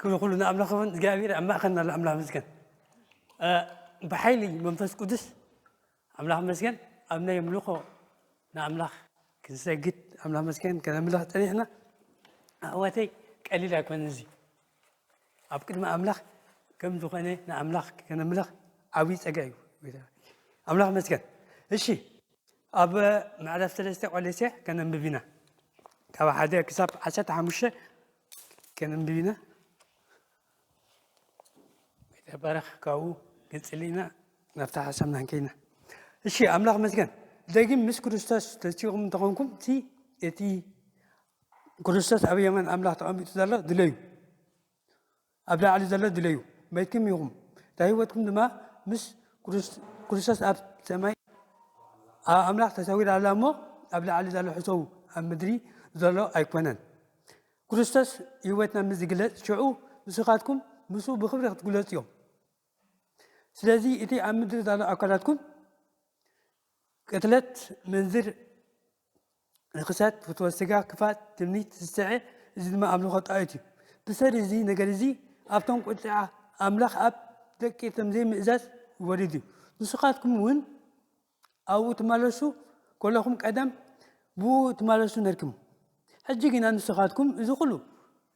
ክብሪ ኩሉ ንኣምላኽ ይኹን። እግዚኣብሔር ኣብ ማእኸልና ኣሎ። ኣምላኽ መስገን። እ፣ ብሓይሊ መንፈስ ቅዱስ ኣምላኽ መስገን ኣብ ናይ ኣምልኾ ንኣምላኽ ክንሰግድ፣ ኣምላኽ መስገን ከነምልኽ ጸኒሕና። ኣሕዋተይ፣ ቀሊል ኣይኮነን እዚ። ኣብ ቅድሚ ኣምላኽ ከም ዝኾነ ንኣምላኽ ከነምልኽ ዓብዪ ጸጋ እዩ። ኣምላኽ መስገን። እሺ፣ ኣብ ምዕራፍ ሰለስተ ቆሎሴ ከነንብብ ኢና። ካብ ሓደ ክሳብ ዓሰርተ ሓሙሽተ ከነንብብ ኢና። ይትባረኽ። ካብኡ ገጽሊ ኢና ናብታ ሓሳብና ክንከይድ ኢና። እሺ፣ ኣምላኽ መስገን። ደጊም ምስ ክርስቶስ ተሲኹም እንተኾንኩም፣ እቲ፣ እቲ ክርስቶስ ኣብ የማን ኣምላኽ ተቐሚጡ ዘሎ ድለዩ። ኣብ ላዕሊ ዘሎ ድለዩ። መይትኩም ኢኹም። እታ ህይወትኩም ድማ ምስ ክርስ-፣ ክርስቶስ ኣብ ሰማይ፣ ኣብ ኣምላኽ ተሰዊራ ኣላ እሞ፣ ኣብ ላዕሊ ዘሎ ሕሰቡ፣ ኣብ ምድሪ ዘሎ ኣይኮነን። ክርስቶስ ህይወትና ምስ ዝግለጽ፣ ሽዑ ንስኻትኩም ምስኡ ብኽብሪ ክትግለጹ እዮም። ስለዚ እቲ ኣብ ምድሪ ዘሎ ኣካላትኩም ቅትለት፣ ምንዝር፣ ርኽሰት፣ ፍትወት ስጋ፣ ክፋት፣ ትምኒት፣ ስስዐ፣ እዚ ድማ ኣምልኾ ጣኦት እዩ። ብሰሪ እዚ ነገር እዚ ኣብቶም ቁጥዓ ኣምላኽ ኣብ ደቂ እቶም ዘይምእዛዝ ይወርድ እዩ። ንስኻትኩም እውን ኣብኡ ትመለሱ ከለኹም ቀደም ብኡ ትመለሱ ነርኩም። ሕጂ ግና ንስኻትኩም እዚ ኩሉ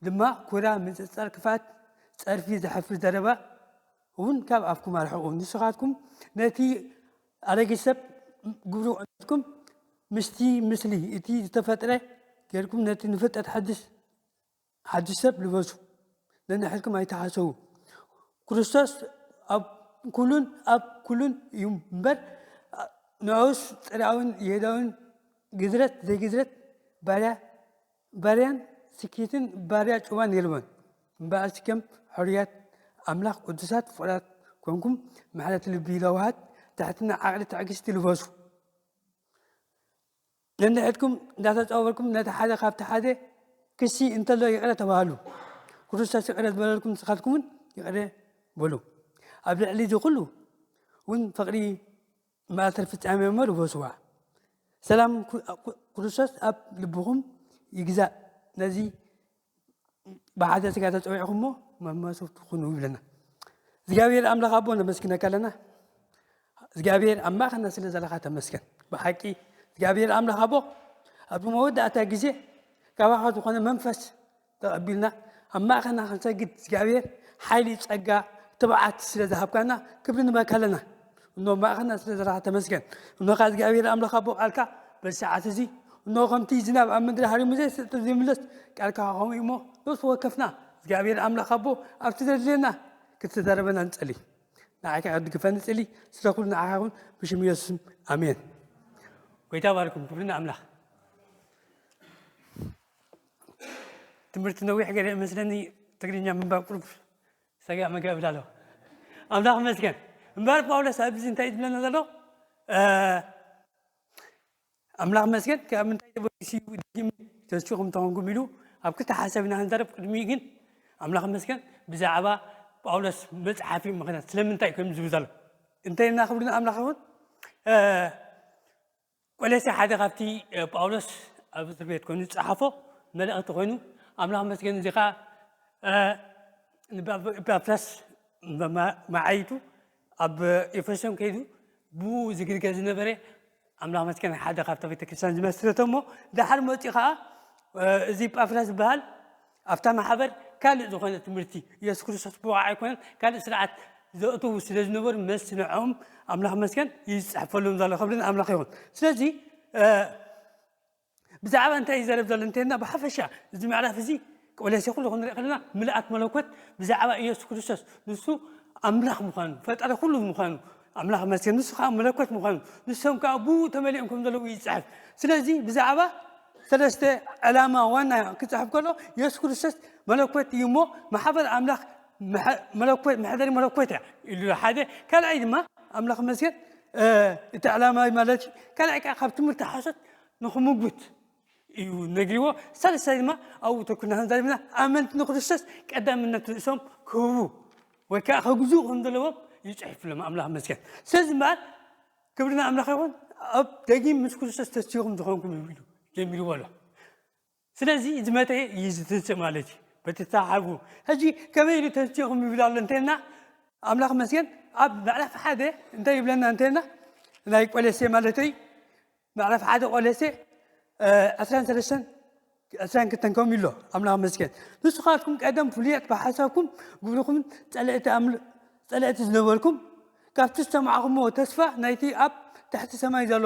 ድማ ኩራ፣ ምጽጻር፣ ክፋት፣ ጸርፊ፣ ዘሕፍር ዘረባ እውን ካብ ኣፍኩም ኣርሕቑ። ንስኻትኩም ነቲ ኣረጊት ሰብ ግብሩ ቀኒስኩም ምስቲ ምስሊ እቲ ዝተፈጥረ ጌርኩም ነቲ ንፍጥረት ሓድሽ፣ ሓድሽ ሰብ ልበሱ። ነንሕድኩም ኣይተሓሰቡ። ክርስቶስ ኣብ ኩሉን ኣብ ኩሉን እዩ እምበር፣ ንዑስ ጽርኣውን የህዳውን ግዝረት ዘይግዝረት ባርያ፣ ባርያን ስኪትን ባርያ ጭዋን የልቦን። እምበኣርሲ ከም ሕሩያት ኣምላኽ ቅዱሳት ፍቑራት ኮንኩም፣ ምሕረት ልቢ፣ ለውሃት፣ ትሕትና፣ ዓቕሊ፣ ትዕግስቲ ልበሱ። ነንሕድኩም እንዳተጻወርኩም ነቲ ሓደ ካብቲ ሓደ ክሲ እንተሎ ይቕረ ተባሃሉ። ክርስቶስ ይቕረ ዝበለልኩም ንስኻትኩምን ይቕረ በሉ። ኣብ ልዕሊ እዚ ኩሉ እውን ፍቕሪ ማእተር ፍጻሜ እሞ ልበስዋ። ሰላም ኩ-፣ ኩ-፣ ክርስቶስ ኣብ ልብኹም ይግዛእ። ነዚ ብሓደ ስጋ ተጸዊዕኹሞ መመሰውቲ ኩኑ ይብለና። እግዚኣብሔር ኣምላኽ ኣቦ ነመስግነካ ኣለና። እግዚኣብሔር ኣብ ማእኸልና ስለ ዘለኻ ተመስገን። ብሓቂ እግዚኣብሔር ኣምላኽ ኣቦ ኣብዚ መወዳእታ ግዜ ካባኻ ዝኾነ መንፈስ ተቐቢልና ኣብ ማእኸልና ክንሰግድ እግዚኣብሔር ሓይሊ፣ ጸጋ፣ ትብዓት ስለ ዝሃብካና ክብሪ ንበካ ኣለና። እኖ ማእኸልና ስለ ዘለኻ ተመስገን። እኖኻ እግዚኣብሔር ኣምላኽ ኣቦ ቃልካ በዚ ሰዓት እዚ እኖ ከምቲ ዝናብ ኣብ ምድሪ ሃሪሙ ዘይስእጥር ዘይምለስ ቃልካ ከምኡ እሞ ነፍሲ ወከፍና እግዚኣብሔር ኣምላኽ ኣቦ ኣብቲ ዘድልየና ክትዛረበና ንጸሊ። ንዓይካ ክድግፈ ንጸሊ። ስለ ኩሉ ንዓኻ ይኹን ብሽም ኢየሱስ ኣሜን። ጎይታ ባርኩም። ክብሪ ንኣምላኽ። ትምህርቲ ነዊሕ ገለ መስለኒ። ትግርኛ ምንባብ ቁሩብ ሰጋእ መጋእ እብል ኣለኹ። ኣምላኽ ይመስገን። እምበኣር ጳውሎስ ኣብዚ እንታይ እዩ ዝብለና ዘሎ? እ፣ ኣምላኽ ይመስገን ካብ ምንታይ ተበጊሱ እዩ ደጊም ተሲኹም ተኾንኩም ኢሉ ኣብ ክልተ ሓሳብ ኢና ክንዛረብ። ቅድሚኡ ግን ኣምላኽ ይመስገን ብዛዕባ ጳውሎስ መጽሓፊ ምኽንያት ስለምንታይ እዩ ከምዚ ዝብል ዘሎ እንታይ ኢልና ክብሪ ንኣምላኽ ይኹን። እ፣ ቆሎሴ ሓደ ካብቲ፣ እ፣ ጳውሎስ ኣብ እስር ቤት ኮይኑ ዝጸሓፎ መልእኽቲ ኮይኑ ኣምላኽ መስገን እዚ ኸኣ፣ እ፣ ንባ-፣ ኤጳፍራስ መ-፣ መዓይቱ ኣብ ኤፌሶን ከይዱ ብኡ ዝግልገል ዝነበረ ኣምላኽ መስገን ሓደ ካብታ ቤተ ክርስቲያን ዝመስረተ እሞ ደሓር መጺኡ ኸኣ፣ እ፣ እዚ ኤጳፍራስ ዝበሃል ኣብታ ማሕበር ካልእ ዝኾነ ትምህርቲ ኢየሱስ ክርስቶስ ብወግዒ ኣይኮነን ካልእ ስርዓት ዘእተዉ ስለ ዝነበሩ መልሲ ንዕኦም ኣምላኽ መስገን እዩ ዝጽሕፈሎም ዘሎ። ክብሪ ንኣምላኽ ይኹን። ስለዚ፣ እ፣ ብዛዕባ እንታይ እዩ ዘረብ ዘሎ እንተልና ብሓፈሻ እዚ ምዕራፍ እዚ ቆሎሴ ኩሉ ክንርኢ ከለና ምልኣት መለኮት ብዛዕባ ኢየሱስ ክርስቶስ ንሱ ኣምላኽ ምዃኑ ፈጣሪ ኩሉ ምዃኑ ኣምላኽ መስገን ንሱ ከዓ መለኮት ምዃኑ ንሶም ከዓ ብኡ ተመሊኦም ከም ዘለዉ እዩ ዝጽሕፍ። ስለዚ ብዛዕባ ሰለስተ ዕላማ ዋና ክጽሕፍ ከሎ የሱስ ክርስቶስ መለኮት እዩ እሞ ማሕበር ኣምላኽ መሐ-፣ መለኮት፣ መሐደሪ መለኮት እያ ኢሉ ሓደ። ካልኣይ ድማ ኣምላኽ መስገን፣ እ፣ እቲ ዕላማ ማለት እዩ። ካልኣይ ከዓ ካብ ትምህርቲ ሓሶት ንኽምጉት እዩ ነጊርዎ። ሳልሳይ ድማ ኣብኡ ተኩርና ክንዛረብ ኢና። ኣመንቲ ንክርስቶስ ቀዳምነት ርእሶም ክህቡ ወይ ከዓ ከግዝኡ ከም ዘለዎም እዩ ጽሒፉሎም ኣምላኽ መስገን። ስለዚ እምበኣር ክብሪ ንኣምላኽ ይኹን። ኣብ ደጊም ምስ ክርስቶስ ተሲኹም ዝኾንኩም እዩ ኢሉ ጀሚርዎ ኣሎ። ስለዚ ዝመተ እዩ ዝትንስእ ማለት እዩ። በቲ ተሓቡ። ሕጂ ከመይ ኢሉ ተንሲኹም ይብል ኣሎ እንተልና፣ ኣምላኽ መስገን ኣብ ምዕራፍ ሓደ እንታይ ይብለና እንተልና፣ ናይ ቆለሴ ማለተይ፣ ምዕራፍ ሓደ ቆለሴ ዕስራን ሰለስተን ዕስራን ክልተን ከምኡ ኣሎ። ኣምላኽ መስገን። ንስኻትኩም ቀደም ፍሉያት ብሓሳብኩም ግብርኹምን ጸለእቲ ኣምል- ጸለእቲ ዝነበርኩም፣ ካብቲ ዝሰማዕኹምዎ ተስፋ ናይቲ ኣብ ትሕቲ ሰማይ ዘሎ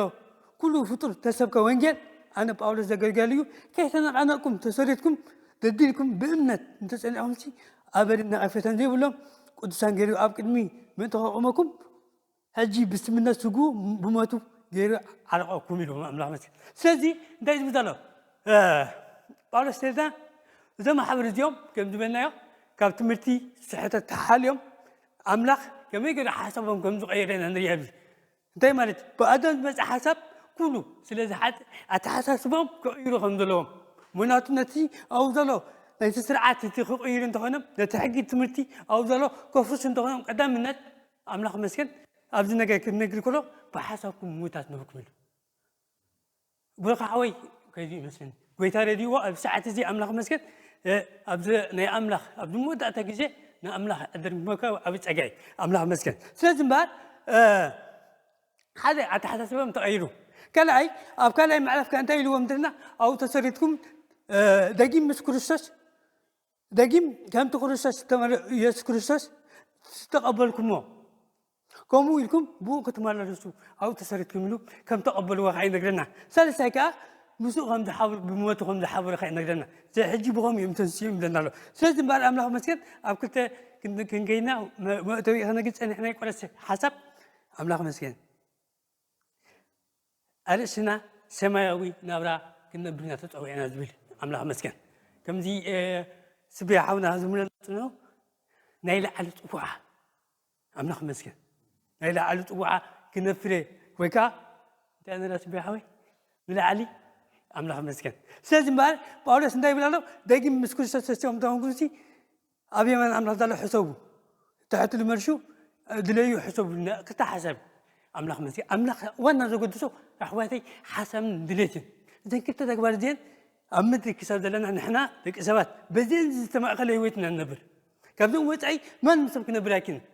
ኩሉ ፍጡር ተሰብከ ወንጌል፣ ኣነ ጳውሎስ ዘገልገል እዩ፣ ከይተነቓነቕኩም ተሰሪትኩም ደዲልኩም ብእምነት እንተጸኒዕኹምሲ ኣበድን ነቐፌታን ዘይብሎም ቅዱሳን ገይሩ ኣብ ቅድሚ ምእንቲ ከቑመኩም ሕጂ ብስምነት ስጉ ብሞቱ ገይሩ ዓረቐኩም ኢሉ ኣምላኽ መስገን። ስለዚ እንታይ ዝብል ዘሎ ጳውሎስ ቴዛ እዞም ማሕበር እዚኦም ከም ዝበልናዮ ካብ ትምህርቲ ስሕተት ተሓልዮም ኣምላኽ ከመይ ገይሩ ሓሳቦም ከም ዝቐየረ ኢና ንሪኢ ኣብዚ። እንታይ ማለት እዩ? ብኣዳም ዝመፀ ሓሳብ ኩሉ ስለዚ ሓጢ ኣተሓሳስቦም ክቕይሩ ከም ዘለዎም ምክንያቱ ነቲ ኣብኡ ዘሎ ናይቲ ስርዓት እቲ ክቕይሩ እንተኾይኖም ነቲ ሕጊ ትምህርቲ ኣብኡ ዘሎ ከፍርሱ እንተኾይኖም ቀዳምነት ኣምላኽ መስገን ኣብዚ ነገር ክንነግር ከሎ ብሓሳብኩም ምውታት ነበርኩም ኢሉ። ብሩኽ ሓወይ ከዚ ይመስለኒ ጎይታ ረድይዎ ኣብ ሰዓት እዚ ኣምላኽ መስገን ኣብዚ ናይ ኣምላኽ ኣብዚ መወዳእታ ግዜ ንኣምላኽ ዕድር ምመካ ዓብ ጸጋይ ኣምላኽ መስገን። ስለዚ እምበኣር ሓደ ኣተሓሳስቦም ተቐይሩ። ካልኣይ ኣብ ካልኣይ ምዕራፍ ከ እንታይ ኢልዎም እንተልና ኣብኡ ተሰሪትኩም ደጊም ምስ ክርስቶስ ደጊም ከምቲ ክርስቶስ ዝተመረ- ኢየሱስ ክርስቶስ ዝተቐበልኩሞ ከምኡ ኢልኩም ብኡ ክትመላለሱ ኣብኡ ተሰሪትኩም ኢሉ ከም ተቐበልዎ ከዓ ይነግረና። ሳልሳይ ከዓ ምስኡ ከም ዝሓብሩ ብሞቱ ከም ዝሓብሩ ከዓ ይነግረና። እዚ ሕጂ ብኸምኡ እዮም ተንስዮም ይብለና ኣሎ። ስለዚ እምበኣር ኣምላኽ መስገን ኣብ ክልተ ክን- ክንገይና መ- መእተዊ ከነግድ ፀኒሕና ይቆረስ ሓሳብ ኣምላኽ መስገን ኣርእስና ሰማያዊ ናብራ ክንነብር ኢና ተጸዊዕና ዝብል ኣምላኽ መስገን። ከምዚ ስብያ ሓውና ዝምለጽኖ ናይ ላዕሊ ጽዋዓ ኣምላኽ መስገን ናይ ላዕሊ ጽዋዓ ክነፍረ ወይ ከዓ እንታይ ነራ ስብያ ሓወይ ንላዕሊ ኣምላኽ መስገን። ስለዚ እምበኣር ጳውሎስ እንታይ ይብል ኣሎ? ደጊም ምስ ክርስቶስ ተሲኦም ተመንግስቲ ኣብ የማን ኣምላኽ ዘሎ ሕሰቡ። ትሕቲ ልመርሹ ድለዩ ሕሰቡ። ክልተ ሓሳብ ኣምላኽ መስገን ኣምላኽ ዋና ዘገድሶ ኣሕዋተይ ሓሳብን ድሌትን እዘን ክልተ ተግባር እዚአን ኣብ ምድሪ ክሳብ ዘለና ንሕና ደቂ ሰባት በዚአን ዝተማእኸለ ህይወት ኢና ንነብር። ካብዞም ወፃኢ ማንም ሰብ ክነብር ኣይክእልን።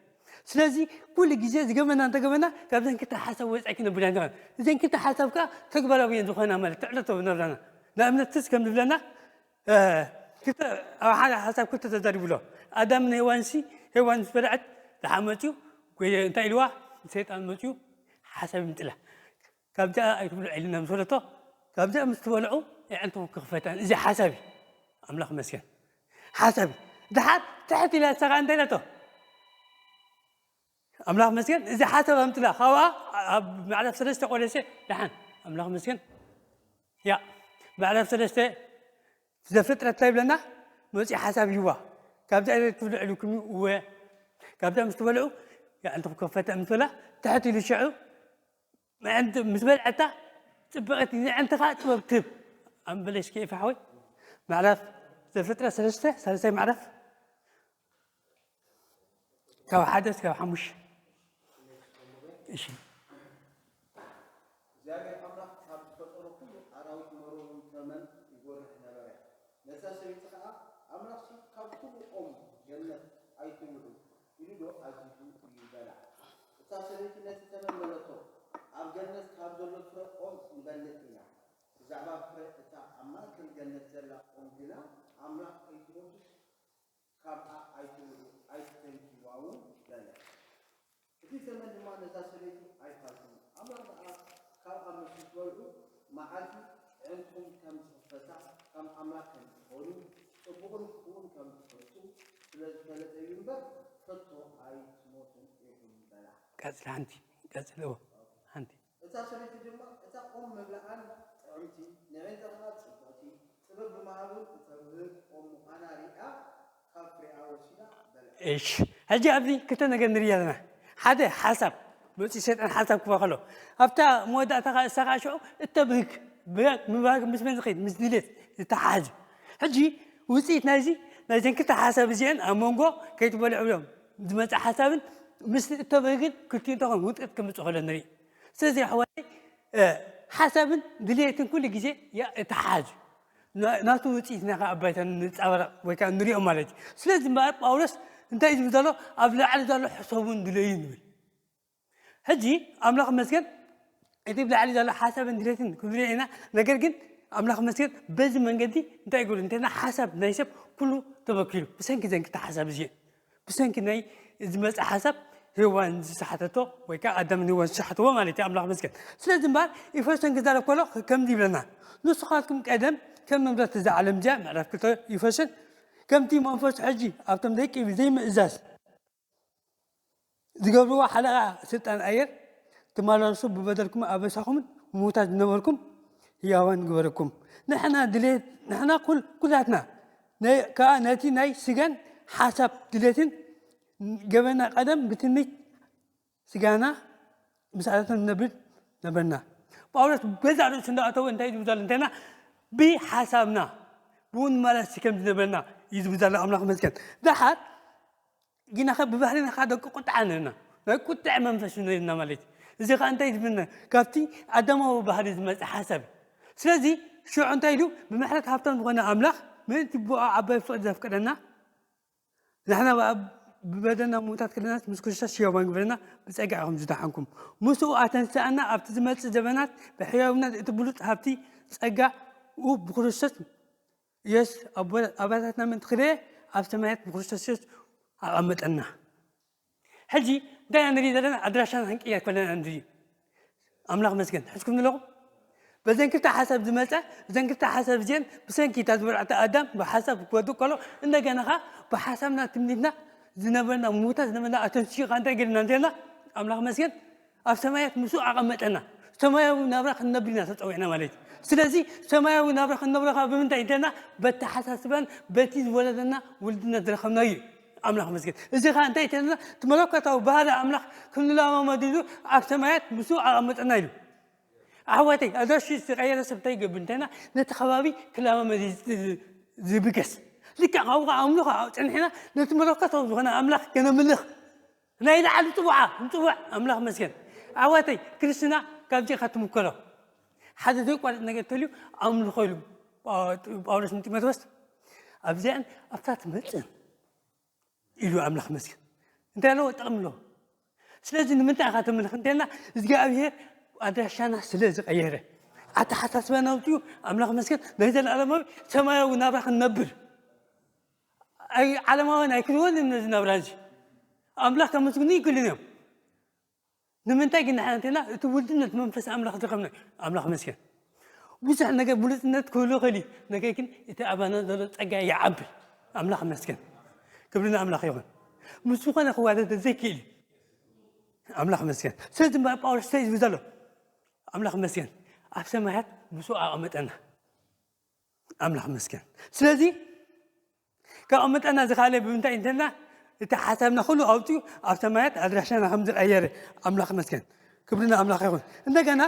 ስለዚ ኩሉ ግዜ ዝገበና እንተገበና ካብዘን ክልተ ሓሳብ ወፃኢ ክነብር ኣይንኽእልን። እዘን ክልተ ሓሳብ ከዓ ተግባራዊ እየን ዝኾና ማለት ትዕለቶ ናብራና። ንኣብነት ትዝ ከም ዝብለና ክልተ ኣብ ሓደ ሓሳብ ክልተ ተዛሪቡ ኣሎ። ኣዳምን ሄዋንሲ ሄዋን ምስ በልዐት ደሓን መፅዩ ጎየ እንታይ ኢልዋ ሰይጣን መፅዩ ሓሳብ ይምፅላ ካብዚኣ ኣይትብልዑ ኢልና ምስ በለቶ ካብዚኣ ምስ ትበልዑ የዕንትኹም ክኽፈት እያ። እዚ ሓሳብ እዩ። ኣምላኽ መስገን ሓሳብ እዩ። ድሓር ትሕት ኢላ ንሳ ከዓ እንታይ ኢላቶ ኣምላኽ መስገን እዚ ሓሳብ ኣምፅላ ካብኣ ኣብ ምዕራፍ ሰለስተ ቆለሴ ደሓን ኣምላኽ መስገን ያ ምዕራፍ ሰለስተ ዘፍጥረት እንታይ ይብለና መፂ ሓሳብ ይዋ ካብዚ ዓይነት ትብልዑ ኢልኩም እወ ካብዚ ምስ ትበልዑ የዕንትኹም ክኽፈት ምስ በላ ትሕት ኢሉ ሽዑ ምዕንቲ ምስ በልዐታ ፅብቐት ንዕንትኻ ጥበብ ትህብ ኣምበለሽ ከይፋ ሓወይ ምዕራፍ ዘፍጥረት ሰለስተ ሳልሳይ ምዕራፍ ካብ ሓደ እስካብ ሓሙሽ እሺ እግዚኣብሔር ኣምላኽ ካብ ዝፈጠሮ ኩሉ ኣራዊት መሮርን ተመን ይጎርሕ ነበረ። ነታ ሰበይቲ ኸዓ ኣምላኽሲ ካብ ኩሉ ኦም ገነት ኣይትብልዑ ኢሉ ዶ ኣዚዙ እዩ በላ። እታ ሰበይቲ ነቲ ተመን በለቶ፣ ኣብ ገነት ካብ ዘሎ ፍረ ኦም ንበልዕ ኢና፣ ብዛዕባ ፍረ እታ ኣብ ማእከል ገነት ዘላ ኦም ግና ኣምላኽ ከይትበልዑስ ካብኣ ኣይትብልዑ ኣይትተንክይዋ እውን በለ። እቲ ተመን ድማ ነዛ ሰበይቲ ኣይፋልኩን። ኣምላኽ ደኣ ካብ ኣብ ምሽት በልዑ መዓልቲ ኣዒንትኹም ከም ዝኽፈታ ከም ኣምላኽ ከም ትኾኑ ጽቡቕን ክፉእን ከም ትፈልጡ ስለ ዝፈለጠ እዩ እምበር ከቶ ኣይትሞቱን ኢኹም በላ። ቀጽሊ ሓንቲ ቀጽሊ እዎ ሓንቲ እታ ሰበይቲ ድማ እታ ኦም መብልዓን ጥዕምቲ ንዕንተኻ ጽብቕቲ ጥበብ ብምሃብን እተብህግ ኦም ምዃና ሪኣ ካብ ፍሬኣ ወሲዳ በልዐት። እሺ፣ ሕጂ ኣብዚ ክልተ ነገር ንርኢ ኣለና። ሓደ ሓሳብ መፂ ሰይጣን ሓሳብ ክበኸሎ ኣብታ መወዳእታ ከዓ እሳ ከዓ ሽዑ እተብህግ ብህግ ምብሃግ ምስ መን ዝኸይድ ምስ ድሌት ዝተሓሓዝ እዩ። ሕጂ ውፅኢት ናይዚ ናይዘን ክልተ ሓሳብ እዚአን ኣብ መንጎ ከይትበልዑ ብሎም ዝመፀ ሓሳብን ምስ እተብህግን ክልቲኡ እንተኾን ውፅኢት ከምፅእ ከሎ ንርኢ። ስለዚ ኣሕዋተይ ሓሳብን ድሌትን ኩሉ ግዜ ይተሓሓዝ እዩ። ናቱ ውፅኢት ናይ ከዓ ኣባይታ ንፃበረቕ ወይ ከዓ ንሪኦ ማለት እዩ። ስለዚ እምበኣር ጳውሎስ እንታይ ዝብል ዘሎ? ኣብ ላዕሊ ዘሎ ሕሰቡን ድለዩ ንብል። ሕጂ ኣምላኽ መስገን እቲ ብላዕሊ ዘሎ ሓሳብን ድሌትን ክንሪኦ ኢና። ነገር ግን ኣምላኽ መስገን በዚ መንገዲ እንታይ ይገብሩ እንተና ሓሳብ ናይ ሰብ ኩሉ ተበኪሉ ብሰንኪ ዘንክታ ሓሳብ እዚኦ ብሰንኪ ናይ ዝመፀ ሓሳብ ሄዋን ዝሰሓተቶ ወይ ከዓ ኣዳምን ሄዋን ዝሰሓትዎ ማለት እዩ። ኣምላኽ መስገን። ስለዚ እምበኣር ኢፈሶን ክዛረብ ከሎ ከምዚ ይብለና፣ ንስኻትኩም ቀደም ከም መምረርቲ እዛ ዓለም እዚኣ፣ ምዕራፍ ክልተ ኢፈሶን፣ ከምቲ መንፈሱ ሕጂ ኣብቶም ደቂ ብዘይምእዛዝ ዝገብርዎ ሓለቓ ስልጣን ኣየር ትመላለሱ፣ ብበደልኩም ኣበሳኹምን ምዉታት ዝነበርኩም ህያዋን ግበረኩም። ንሕና ድሌት ንሕና ኩል ኩላትና ናይ- ከኣ ነቲ ናይ ስጋን ሓሳብ ድሌትን ገበና ቀደም ብትምኒት ስጋና ምስ ኣተተን ንነብር ነበርና። ጳውሎስ ገዛእ ርእሱ እንዳኣተወ እንታይ ዝብል ዘሎ እንተና ብሓሳብና ብኡ ንመላለስ ከም ዝነበርና እዩ ዝብል ዘሎ። ኣምላኽ መስገን። ደሓር ግናኸ ብባህሪና ከዓ ደቂ ቁጥዓ ነርና፣ ናይ ቁጥዕ መንፈስ ነርና ማለት እዩ። እዚ ከዓ እንታይ ዝብልና ካብቲ ኣዳማዊ ባህሪ ዝመፀ ሓሳብ እዩ። ስለዚ ሽዑ እንታይ ኢሉ? ብምሕረት ሃብታም ዝኾነ ኣምላኽ ምእንቲ ብኡ ዓባይ ፍቕሪ ዘፍቀደና ንሕና ብኣ- ብበደልና ምዉታት ክለናስ ምስ ክርስቶስ ሕያዋን ግበረና፣ ብጸጋ ኢኹም ዝደሓንኩም። ምስኡ ኣተንስኣና ኣብቲ ዝመጽእ ዘበናት ብሕያውነት እቲ ብሉጽ ሃብቲ ጸጋኡ ብክርስቶስ ኢየሱስ ኣቦ- ኣባታትና ምእንቲ ክደየ ኣብ ሰማያት ብክርስቶስ ኢየሱስ ኣቐመጠና። ሕጂ እንታይ ኢና ንርኢ ዘለና? ኣድራሻና ክንቅየር ከለና ኢና ንርኢ። ኣምላኽ መስገን። ሕዝኩም ኣለኹም? በዘን ክልተ ሓሳብ ዝመጸ፣ እዘን ክልተ ሓሳብ እዚአን ብሰንኪ እታ ዝበልዓቶ ኣዳም ብሓሳብ ክወድቕ ከሎ፣ እንደገና ኸዓ ብሓሳብና ትምኒትና ዝነበርና ምዉታት ዝነበርና ኣተንሲኡ ኸዓ እንታይ ገይርና እንተልና፣ ኣምላኽ መስገን ኣብ ሰማያት ምስኡ ኣቐመጠና። ሰማያዊ ናብራ ክንነብር ኢና ተጸዊዕና ማለት እዩ። ስለዚ ሰማያዊ ናብራ ክንነብሮ ኸዓ ብምንታይ እንተልና፣ በተሓሳስባን በቲ ዝወለደና ውልድነት ዝረኸብናዮ እዩ። ኣምላኽ መስገን። እዚ ኸዓ እንታይ እንተልና፣ እቲ መለኮታዊ ባህሪ ኣምላኽ ክንለማመድ ኢሉ ኣብ ሰማያት ምስኡ ኣቐመጠና ኢሉ። ኣሕዋተይ፣ ኣድራሹ ዝተቐየረ ሰብ እንታይ ይገብር እንተና፣ ነቲ ከባቢ ክለማመድ እዩ ዝ- ዝብገስ። ልክዕ ካብኡ ከዓ ኣምልኾ ጸኒሕና ነቲ መለኮታዊ ዝኾነ ኣምላኽ ከነምልኽ ናይ ላዕሊ ጽውዓ ንጽውዕ። ኣምላኽ መስገን። ኣሕዋተይ፣ ክርስትና ካብዚ ኢኻ ትምከሎ። ሓደ ዘይቋርጽ ነገር እንተልዩ ኣምልኾ ኢሉ ጳ- ጳውሎስ ንጢሞቴዎስ ኣብዚኣን ኣብታ ትመጽእን ኢሉ ኣምላኽ መስገን። እንታይ ኣለዎ? ጥቕሚ ኣለዎ። ስለዚ ንምንታይ ኢኻ ተምልኽ እንተልና፣ እግዚኣብሔር ኣድራሻና ስለ ዝቐየረ፣ ኣተሓሳስባና ኣውፅኡ፣ ኣምላኽ መስገን፣ ናይ ዘለኣለማዊ ሰማያዊ ናብራ ክንነብር። ኣይ ዓለማውያን ኣይክንወንን ነዚ ናብራ እዚ። ኣምላኽ ከመስግኑ ይግልን እዮም። ንምንታይ ግን ንሕና እንተና እቲ ውልድነት መንፈስ ኣምላኽ ዝረኸብና? ኣምላኽ መስገን። ብዙሕ ነገር ብሉጽነት ክህሉ ይኽእል እዩ፣ ነገር ግን እቲ ኣባና ዘሎ ጸጋ ይዓቢ። ኣምላኽ መስገን። ክብሪ ንኣምላኽ ይኹን። ምስ ዝኾነ ክዋዳደር ዘይክእል እዩ። ኣምላኽ መስገን። ስለዚ እምበኣር ጳውሎስ እንታይ ዝብል ዘሎ? ኣምላኽ መስገን። ኣብ ሰማያት ምስኡ ኣቐመጠና። ኣምላኽ መስገን። ስለዚ ካብ መጠና ዝኻለ ብምንታይ እንተና እቲ ሓሳብና ኩሉ ኣውፅኡ ኣብ ሰማያት ኣድራሻና ከም ዝቐየረ ኣምላኽ መስገን። ክብሪ ንኣምላኽ ይኹን። እንደገና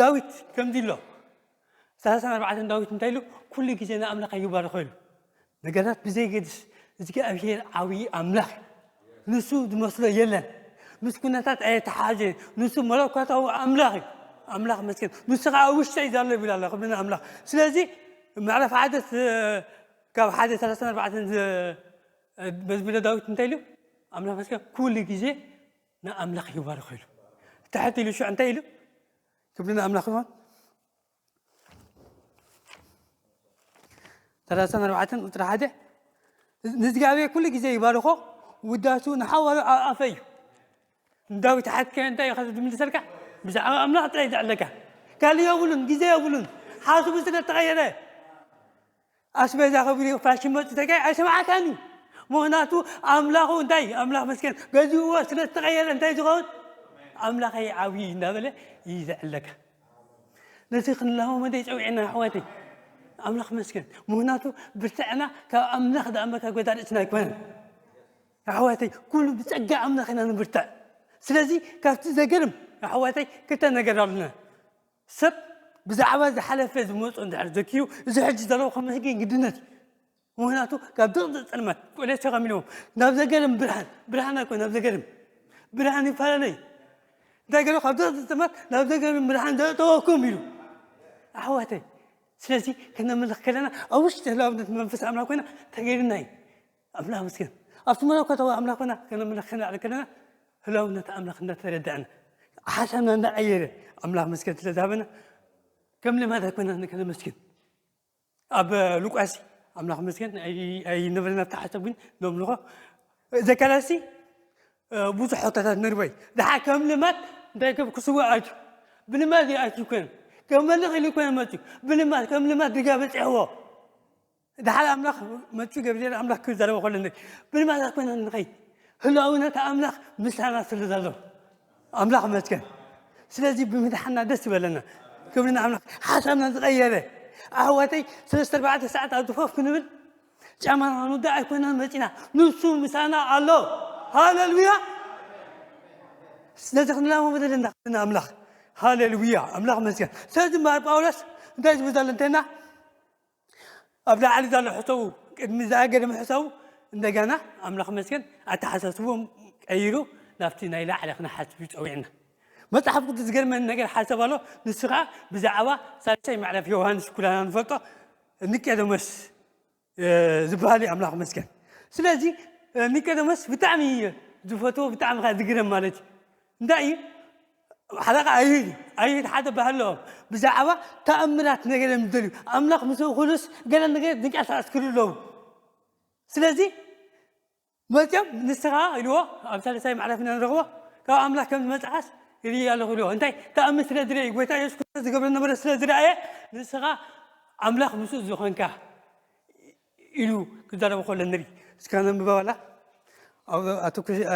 ዳዊት ከምዚ ኣሎ። ሰላሳን ኣርባዕተን ዳዊት እንታይ ኢሉ? ኩሉ ግዜ ንኣምላኽ ይባርኾ ኢሉ። ነገራት ብዘይገድስ እግዚኣብሔር ዓብዪ ኣምላኽ እዩ። ንሱ ዝመስሎ የለን። ምስ ኩነታት ኣየተሓሓዘ። ንሱ መለኮታዊ ኣምላኽ እዩ። ኣምላኽ መስገን። ንሱ ከዓ ኣብ ውሽጠይ ዘሎ ይብል ኣሎ። ክብሪ ንኣምላኽ። ስለዚ ምዕራፍ ሓደ ስ- ካብ ሓደ ሰላሳን ኣርባዕተን ዝ- መዝሙረ ዳዊት እንታይ ኢሉ? ኣምላኽ መስገን ኩሉ ግዜ ንኣምላኽ ይባርኽ ኢሉ። ትሕት ኢሉ ሽዑ እንታይ ኢሉ? ክብሪ ንኣምላኽ ይኹን። ሰላሳን ኣርባዕተን ቁፅሪ ሓደ ንእግዚኣብሔር ኩሉ ግዜ ይባርኾ፣ ውዳሱ ንሓዋሩ ኣብ ኣፈ እዩ። ንዳዊት ሓትከ እንታይ እዩ ዝምልሰልካ? ብዛዕባ ኣምላኽ ጥራይ ዘዕለካ ካልእ የብሉን፣ ግዜ የብሉን። ሓስቡ ስለ ተቐየረ ኣስቤዛ ከብሪ ፋሽን መጡ ተጋይ ኣይሰማዓካን እዩ። ምኽንያቱ ኣምላኹ እንታይ ኣምላኽ መስገን ገዚእዎ ስለ ዝተቐየረ እንታይ ዝኸውን ኣምላኸይ ዓብዪ እንዳበለ እዩ ዘዕለካ። ነዚ ክንለማመዶ ይፀውዕና ኣሕዋተይ። ኣምላኽ መስገን። ምኽንያቱ ብርትዕና ካብ ኣምላኽ ዝኣመካ ጎዳ ርእስና ኣይኮነን። ኣሕዋተይ ኩሉ ብፀጋ ኣምላኽ ኢና ንብርትዕ። ስለዚ ካብቲ ዘገርም ኣሕዋተይ ክልተ ነገር ኣሉና። ሰብ ብዛዕባ ዝሓለፈ ዝመፁ እንድሕር ዘኪዩ እዚ ሕጂ ዘለዎ ከመስገን ግድነት እዩ። ምኽንያቱ ካብ ድቕድቕ ፀልማት ቆልዑ ተቐሚሎም ናብ ዘገርም ብርሃን ብርሃን ኣይኮነ ናብ ዘገርም ብርሃን ይፈላለዩ። እንታይ ገይሩ ካብ ድቕድቕ ፀልማት ናብ ዘገርም ብርሃን ዘእተወኩም ኢሉ ኣሕዋተይ ስለዚ ከነምልኽ ከለና ኣብ ውሽጢ ህላውነት መንፈስ ኣምላኽ ኮይና ተገይርና እዩ። ኣምላኽ መስገን ኣብቲ መለኮታዊ ኣምላኽ ኮይና ከነምልኽ ከነዕል ከለና ህላውነት ኣምላኽ እንዳተረዳእና ሓሳብና እንዳቀየረ ኣምላኽ መስገን ስለዝሃበና ከም ልማዳ ኮይና ከነመስግን ኣብ ሉቃስ ኣምላኽ መስገን ኣይነበረና ኣብቲ ሓሳብ ግን ነምልኾ ዘካላሲ ብዙሕ ሕቶታት ነርበይ ድሓ ከም ልማድ እንታይ ከም ክስዋ ኣትዩ ብልማድ ይኣትዩ ኮይኖም ከም መልኽ ኢሉ ኮይኖም መፅዩ ብልማድ ከም ልማድ ድጋ በፅሕዎ ድሓር ኣምላኽ መፅዩ ገብርኤል ኣምላኽ ክዘረበ ከሎ ብልማድ ኮይና ንኸይ ህላውነት ኣምላኽ ምሳና ስለ ዘሎ ኣምላኽ መስገን ስለዚ ብምድሓና ደስ ይበለና ክብሪ ንኣምላኽ ሓሳብና ዝቐየረ ኣሕዋተይ ሰለስተ ኣርባዕተ ሰዓት ኣብ ዝፈፍ ክንብል ጫማና ክንውዳእ ኣይኮነን መፂና ንሱ ምሳና ኣሎ ሃሌሉያ ስለዚ ክንላመደለ እንዳክልና ኣምላኽ ሃሌሉያ ኣምላኽ መስገን ስለዚ ማር ጳውሎስ እንታይ ዝብል ዘሎ እንተና ኣብ ላዕሊ ዘሎ ሕሰቡ ቅድሚ ዝኣገደ ምሕሰቡ እንደገና ኣምላኽ መስገን ኣተሓሳስቦም ቀይሩ ናብቲ ናይ ላዕሊ ክንሓስብ ይፀዊዕና መፅሓፍ ቅዱስ ዝገርመኒ ነገር ሓሰብ ኣሎ ንሱ ከዓ ብዛዕባ ሳልሳይ መዕረፍ ዮሃንስ ኩላና ንፈልጦ ኒቄደሞስ ዝበሃል እዩ ኣምላኽ መስገን ስለዚ ኒቄደሞስ ብጣዕሚ ዝፈትዎ ብጣዕሚ ከዓ ዝግረም ማለት እዩ እንታይ እዩ ሓለቃ ኣይሁድ ኣይሁድ ሓደ ባህል ኣለዎም ብዛዕባ ተኣምራት ነገር እዮም ዝደልዩ ኣምላኽ ምስ ኩሉስ ገለ ነገር ዝንቀሳቀስ ክሉ ኣለዉ ስለዚ መፅኦም ንስኻ ኢልዎ ኣብ ሳልሳይ መዕረፍ ኢና ንረኽቦ ካብ ኣምላኽ ከም ዝመፅኣስ ይርኢ ኣለኹ ኢልዎ እንታይ ተኣምር ስለ ዝርኢ ጎይታ የሱስ ክርስቶስ ዝገብረ ነበረ ስለ ዝረኣየ ንስኻ ኣምላኽ ምስኡ ዝኾንካ ኢሉ ክዛረቡ ከሎ ንርኢ እስከ ነንብባ ዋላ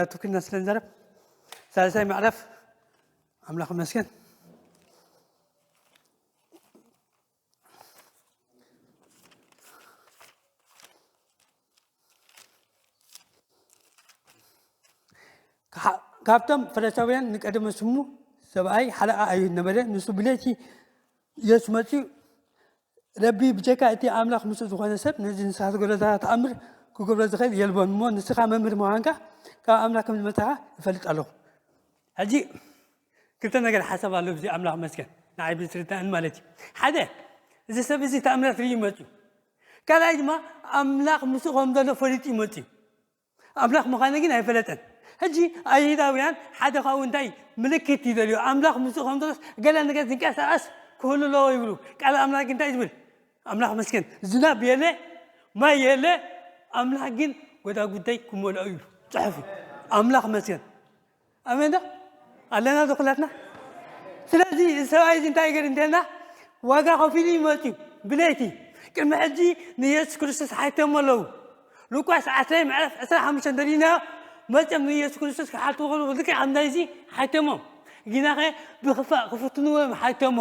ኣትኩና ስለ ንዛረብ ሳልሳይ መዕረፍ ኣምላኽ መስገን ካብቶም ፈረሳውያን ንቀደመ ስሙ ሰብኣይ ሓለቓ ኣይሁድ ነበረ። ንሱ ብለይቲ ኢየሱስ መጺኡ፣ ረቢ፣ ብጀካ እቲ ኣምላኽ ምስኡ ዝኾነ ሰብ ነዚ ንስኻ ትገብሮ ዘለኻ ተኣምር ክገብሮ ዝኽእል የልቦን እሞ ንስኻ መምህር ምዃንካ ካብ ኣምላኽ ከም ዝመጻኻ እፈልጥ ኣለኹ። ሕጂ ክልተ ነገር ሓሳብ ኣሎ ብዚ ኣምላኽ መስገን ንዓይ ብዝርዳእን ማለት እዩ። ሓደ እዚ ሰብ እዚ ተኣምራት ርእዩ መጽዩ። ካልኣይ ድማ ኣምላኽ ምስኡ ከም ዘሎ ፈሊጡ ይመጽዩ። ኣምላኽ ምዃነ ግን ኣይፈለጠን። ሕጂ ኣይሁዳውያን ሓደ ካብኡ እንታይ ምልክት ይደልዩ ኣምላኽ ምስኡ ከም ዘሎስ ገለ ነገር ዝንቀሳቐስ ክህሉ ኣለዎ ይብሉ። ቃል ኣምላኽ ግን እንታይ ዝብል ኣምላኽ መስገን ዝናብ የለ ማይ የለ ኣምላኽ ግን ጎዳጉደይ ክመልኦ እዩ ጽሑፍ ኣምላኽ መስገን ኣሜን ዶ ኣለና ዶ ኩላትና ስለዚ እዚ ሰብኣይ እዚ እንታይ ገር እንተልና ዋጋ ከፊሉ ይመፅዩ ብለይቲ ቅድሚ ሕጂ ንየሱስ ክርስቶስ ሓይተሞ ኣለዉ ሉቃስ ዓስራይ ምዕራፍ ዕስራ ሓሙሽተ እንተሪእናዮ መፅኦም ንየሱስ ክርስቶስ ክሓልቱ ከሉ ልክዕ ኣብ ናይዚ ሓይተሞም ግናኸ ብክፋእ ክፍትንዎ እዮም ሓይተሞ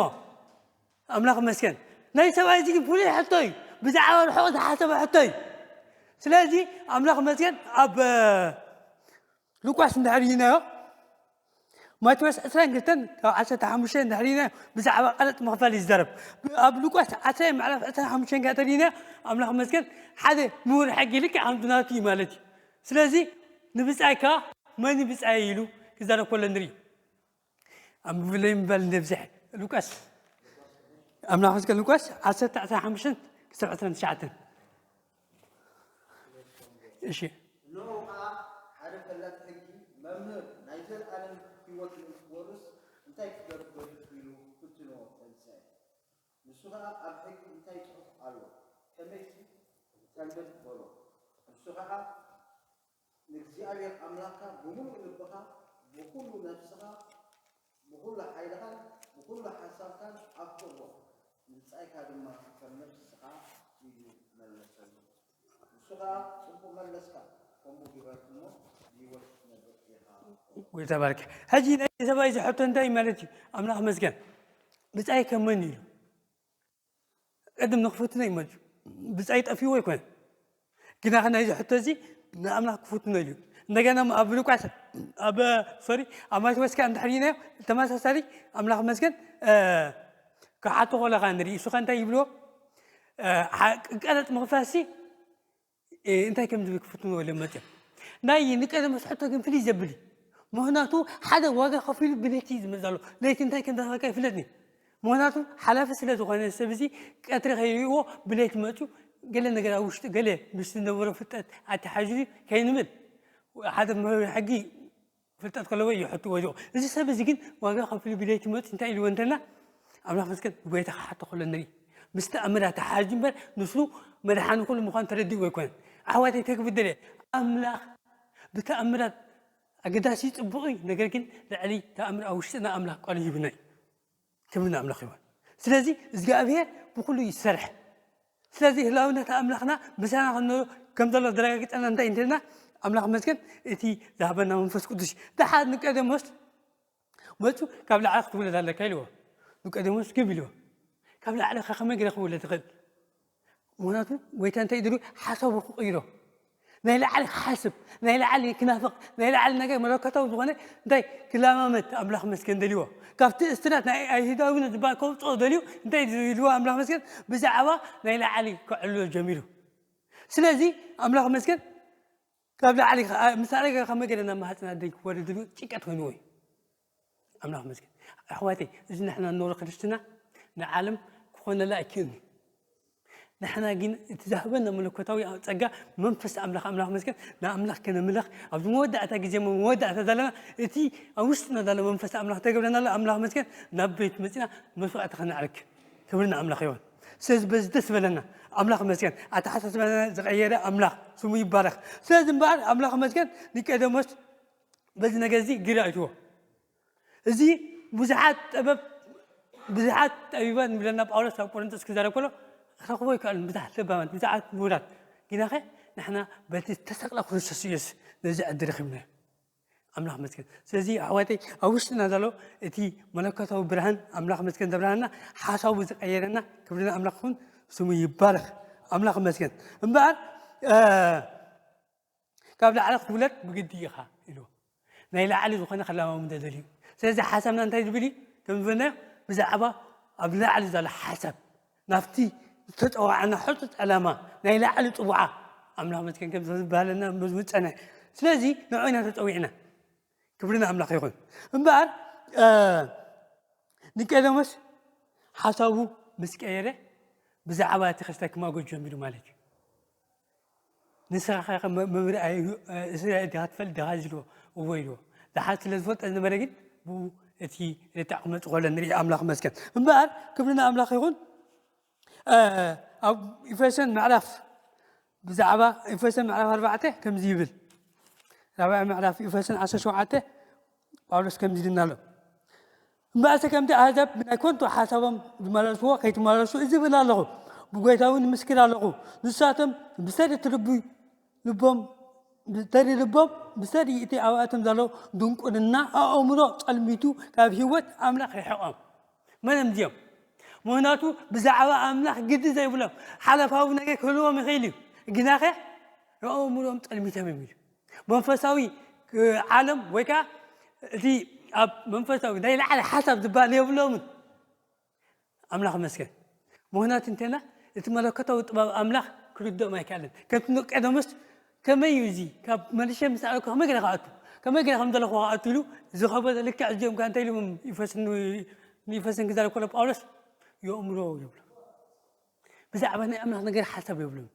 ኣምላኽ መስገን ናይ ሰብኣይ እዚ ግን ፍሉይ ሕቶ እዩ ብዛዕባ ርሑቕ ዝሓሰበ ሕቶ እዩ ስለዚ ኣምላኽ መስገን ኣብ ሉቃስ እንድሕር ኢናዮ ማቴዎስ ዕስራን ክልተን ካብ ዓሰርተ ሓሙሽተ እንድሕር ኢናዮ ብዛዕባ ቀረጥ ምኽፋል እዩ ዝዛረብ ኣብ ሉቃስ ዓስራን ምዕራፍ ዕስራን ሓሙሽተን ከ ተሪኢናዮ ኣምላኽ መስገን ሓደ ምሁር ሕጊ ልክዕ ከምቲ ናቱ እዩ ማለት እዩ ስለዚ ንብፃይ ከዓ መን ብፃይ ኢሉ ክዛረብ ከሎ ንርኢ ኣንብብለይ ምባል እንደብዝሕ ሉቃስ ኣምላኽ መስገን ሉቃስ ዓሰርተ ዕስራን ሓሙሽተን ክሳብ ዕስራን ትሽዓተን እሺ እነሆ ኸዓ ሓደ ፈላጢ ሕጊ፣ መምህር፣ ናይ ዘለኣለም ህይወት ንክትወርስ እንታይ ክገብር ኢሉ ፍትኖ ፈሪሳይ። ንሱ ኸዓ ኣብ ሕጊ እንታይ ጽሑፍ ኣሎ? ከመይሲ ሰንበት በሎ። ንሱ ኸዓ ንእግዚኣብሔር ኣምላኽካ ብምሉእ ልብኻ፣ ብኹሉ ነፍስኻ፣ ብኹሉ ሓይልኻን ብኹሉ ሓሳብካን ኣፍቅሮ፣ ንብጻይካ ድማ ከም ነፍስኻ ኢሉ መለሰሉ። ንሱ ኸኣ፣ ጽቡቕ መለስካ፣ ከምኡ ግበር እሞ ብህይወት ክትነብር ኢኻ። ጎይታ ባርክ። ሕጂ ናይ ሰብኣይ እዚ ሕቶ እንታይ ማለት እዩ? ኣምላኽ መስገን። ብጻይ ከመን ኢሉ? ቅድም ንኽፍትኖ እዩ መፅዩ። ብጻይ ጠፊዎ ኣይኮነን። ግና ኸ ናይዚ ሕቶ እዚ ንኣምላኽ ክፍትኖ ኢሉ እዩ። እንደገና ኣብ ሉቃስ ኣብ ሶሪ ኣብ ማቴዎስ ከ እንድሕሪናዮ ተመሳሳሊ ኣምላኽ መስገን ክሓቶ ከለኻ ንርኢ እሱ ከ እንታይ ይብልዎ ቀረጥ ምኽፋሲ እንታይ ከም ዝብል ክፍትንዎ ኢሎም መፅዮም ናይ ንቀደም መስሕቶ ግን ፍልይ ዘብል እዩ ምክንያቱ ሓደ ዋጋ ከፊሉ ብለይቲ እዩ ዝመፅ ዘሎ ለይቲ እንታይ ከም ዝረኸበካ ይፍለጥኒ ምክንያቱ ሓላፊ ስለ ዝኾነ ሰብ እዚ ቀትሪ ከይርእይዎ ብለይቲ መፅዩ ገለ ነገር ኣብ ውሽጡ ገለ ምስ ዝነበሮ ፍልጠት ኣተሓሒዙ ከይንብል ሓደ መምህር ሕጊ ፍልጠት ከለዎ ይሕትዎ እዚ። እዚ ሰብ እዚ ግን ዋጋ ከፊሉ ብለይቲ መፅዩ እንታይ ኢልዎ እንተና ኣምላኽ መስገን ጎይታ ክሓቶ ከሎ ንርኢ። ምስ ተኣምር ኣተሓሒዙ እምበር ንሱ መድሓኒ ኩሉ ምዃኑ ተረዲእዎ ኣይኮነን። ኣሕዋተይ ተግብደለ ኣምላኽ ብተኣምራት ኣገዳሲ ጽቡቕ እዩ። ነገር ግን ልዕሊ ተኣምር ኣብ ውሽጥና ኣምላኽ ቃሉ ሂብና እዩ። ክብሪ ንኣምላኽ ይኹን። ስለዚ እግዚኣብሔር ብኩሉ ይሰርሕ። ስለዚ ህላውነት ኣምላኽና ምሳና ከም ዘሎ ዘረጋግጸና እንታይ እንተልና ኣምላኽ መስገን እቲ ዝሃበና መንፈስ ቅዱስ እዩ። ደሓር ንቀደሞስ መፁ ካብ ላዕሊ ክትውለድ ኣለካ ኢልዎ። ንቀደሞስ ግብ ኢልዎ። ካብ ላዕሊ ከ ከመይ ገይረ ክውለድ ትኽእል? ምክንያቱ ጎይታ እንታይ ድሩ ሓሳቡ ክቕይሮ ናይ ላዕሊ ክሓስብ ናይ ላዕሊ ክናፍቕ ናይ ላዕሊ ነገር መለኮታዊ ዝኾነ እንታይ ክለማመድ ኣምላኽ መስገን ደልዎ። ካብቲ እስትራት ናይ ኣይሁዳዊነት ዝበሃል ከውፅኦ ደልዩ እንታይ ኢልዎ ኣምላኽ መስገን ብዛዕባ ናይ ላዕሊ ክዕልሎ ጀሚሩ። ስለዚ ኣምላኽ መስገን ካብ ላዕሊ ምስ ኣረገ ከመይ ገለ ናብ ማህፅና ደይ ክወርድ ዝብል ጭንቀት ኮይኑ እዩ። ኣምላኽ መስገን ኣሕዋተይ፣ እዚ ንሕና ንነብሮ ክርስትና ንዓለም ክኾነላ ኣይክእልን እዩ። ንሕና ግን እቲ ዝሃበና መለኮታዊ ጸጋ መንፈስ ኣምላኽ ኣምላኽ መስገን ንኣምላኽ ከነምልኽ ኣብዚ መወዳእታ ግዜ መወዳእታ ዘለና እቲ ኣብ ውሽጥና ዘሎ መንፈስ ኣምላኽ ተገብረና ኣሎ። ኣምላኽ መስገን ናብ ቤት መጺና መስዋዕቲ ከነዕርግ ክብሪ ንኣምላኽ ይኹን። ስለዚ በዚ ደስ በለና ኣምላኽ መስገን ኣተሓሳስባና ዝቐየረ ኣምላኽ ስሙ ይባረኽ። ስለዚ እምበኣር ኣምላኽ መስገን ኒቆደሞስ በዚ ነገር እዚ ግራ ይትዎ። እዚ ብዙሓት ጥበብ ብዙሓት ጠቢባን ይብለና ጳውሎስ ኣብ ቆሮንቶስ ክዛረብ ከሎ ክረኽቦ ይከኣል ብዙሓት ለባማት ብዙሓት ምሁራት ግናኸ ንሕና በቲ ዝተሰቕለ ክርስቶስ ኢየሱስ ነዚ ዕድል ረኺብናዮ። ኣምላኽ መስገን። ስለዚ ኣሕዋተይ ኣብ ውሽጥና ዘሎ እቲ መለኮታዊ ብርሃን ኣምላኽ መስገን ዘብርሃና ሓሳቡ ዝቀየረና ክብርና ኣምላኽ ይኹን ስሙ ይባረኽ። ኣምላኽ መስገን እምበኣር ካብ ላዕሊ ክትውለድ ብግዲ ኢኻ ኢሉ ናይ ላዕሊ ዝኾነ ከላማሙ ደደልዩ። ስለዚ ሓሳብና እንታይ ዝብል እዩ ከም ዝበልናዮ ብዛዕባ ኣብ ላዕሊ ዘሎ ሓሳብ ናብቲ ዝተፀዋዕና ሕጡጥ ዕላማ ናይ ላዕሊ ፅዋዓ ኣምላኽ መስገን ከም ዝበሃለና መዝሙር ፀንሐ። ስለዚ ንዑ ኢና ተፀዊዕና። ክብሪ ንኣምላኽ ይኹን። እምበኣር ኒቆደሞስ ሓሳቡ ምስ ቀየረ ብዛዕባ እቲ ክስታይ ክማጎት ጀሚሩ ማለት እዩ። ንስኻ መምህር እስራኤል ዲኻ ትፈልጥ ዲኻ ዝልዎ እዎ ኢልዎ። ዝሓት ስለ ዝፈልጠ ዝነበረ ግን ብኡ እቲ ርታዕ ክመፅእ ከሎ ንርኢ ኣምላኽ መስገን። እምበኣር ክብሪ ንኣምላኽ ይኹን። ኣብ ኢፌሶን ምዕራፍ ብዛዕባ ኢፌሶን ምዕራፍ ኣርባዕተ ከምዚ ይብል። ራብዓይ ምዕራፍ ኢፌሶን ዓሰርተ ሸውዓተ ጳውሎስ ከምዚ ይልና ኣሎ። እምበኣሰ ከምቲ ኣህዛብ ብናይ ኮንቱ ሓሳቦም ዝመላለስዎ ከይትመላለሱ እዚ እብል ኣለኹ። ብጎይታ እውን ምስክር ኣለኹ። ንሳቶም ብሰሪ እቲ ልቡ ልቦም ብሰሪ ልቦም ብሰሪ እቲ ኣብኣቶም ዘሎ ድንቁርና ኣእምሮ ጸልሚቱ ካብ ህይወት ኣምላኽ ርሕቖም። መን እዮም እዚኦም? ምኽንያቱ ብዛዕባ ኣምላኽ ግዲ ዘይብሎም ሓለፋዊ ነገር ክህልዎም ይኽእል እዩ። ግናኸ ኣእምሮኦም ጸልሚቶም እዮም ኢሉ። መንፈሳዊ ዓለም ወይ ከዓ እቲ ኣብ መንፈሳዊ ናይ ላዕሊ ሓሳብ ዝበሃል የብሎምን። ኣምላኽ መስገን። ምኽንያቱ እንተና እቲ መለኮታዊ ጥበብ ኣምላኽ ክርድኦም ኣይከኣለን። ከምቲ ንቀደምስ ከመይ እዩ እዚ ካብ መሊሸ ምስ ኣረኩ ከመይ ገለ ክኣቱ ከመይ ገለ ከም ዘለኹ ክኣቱ ኢሉ ዝኸበደ ልክዕ እዚኦም ከ እንታይ ኢሎም ይፈስን ንይፈስን ክዛረብ ከሎ ጳውሎስ የእምሮ ይብሎ። ብዛዕባ ናይ ኣምላኽ ነገር ሓሳብ የብሎም።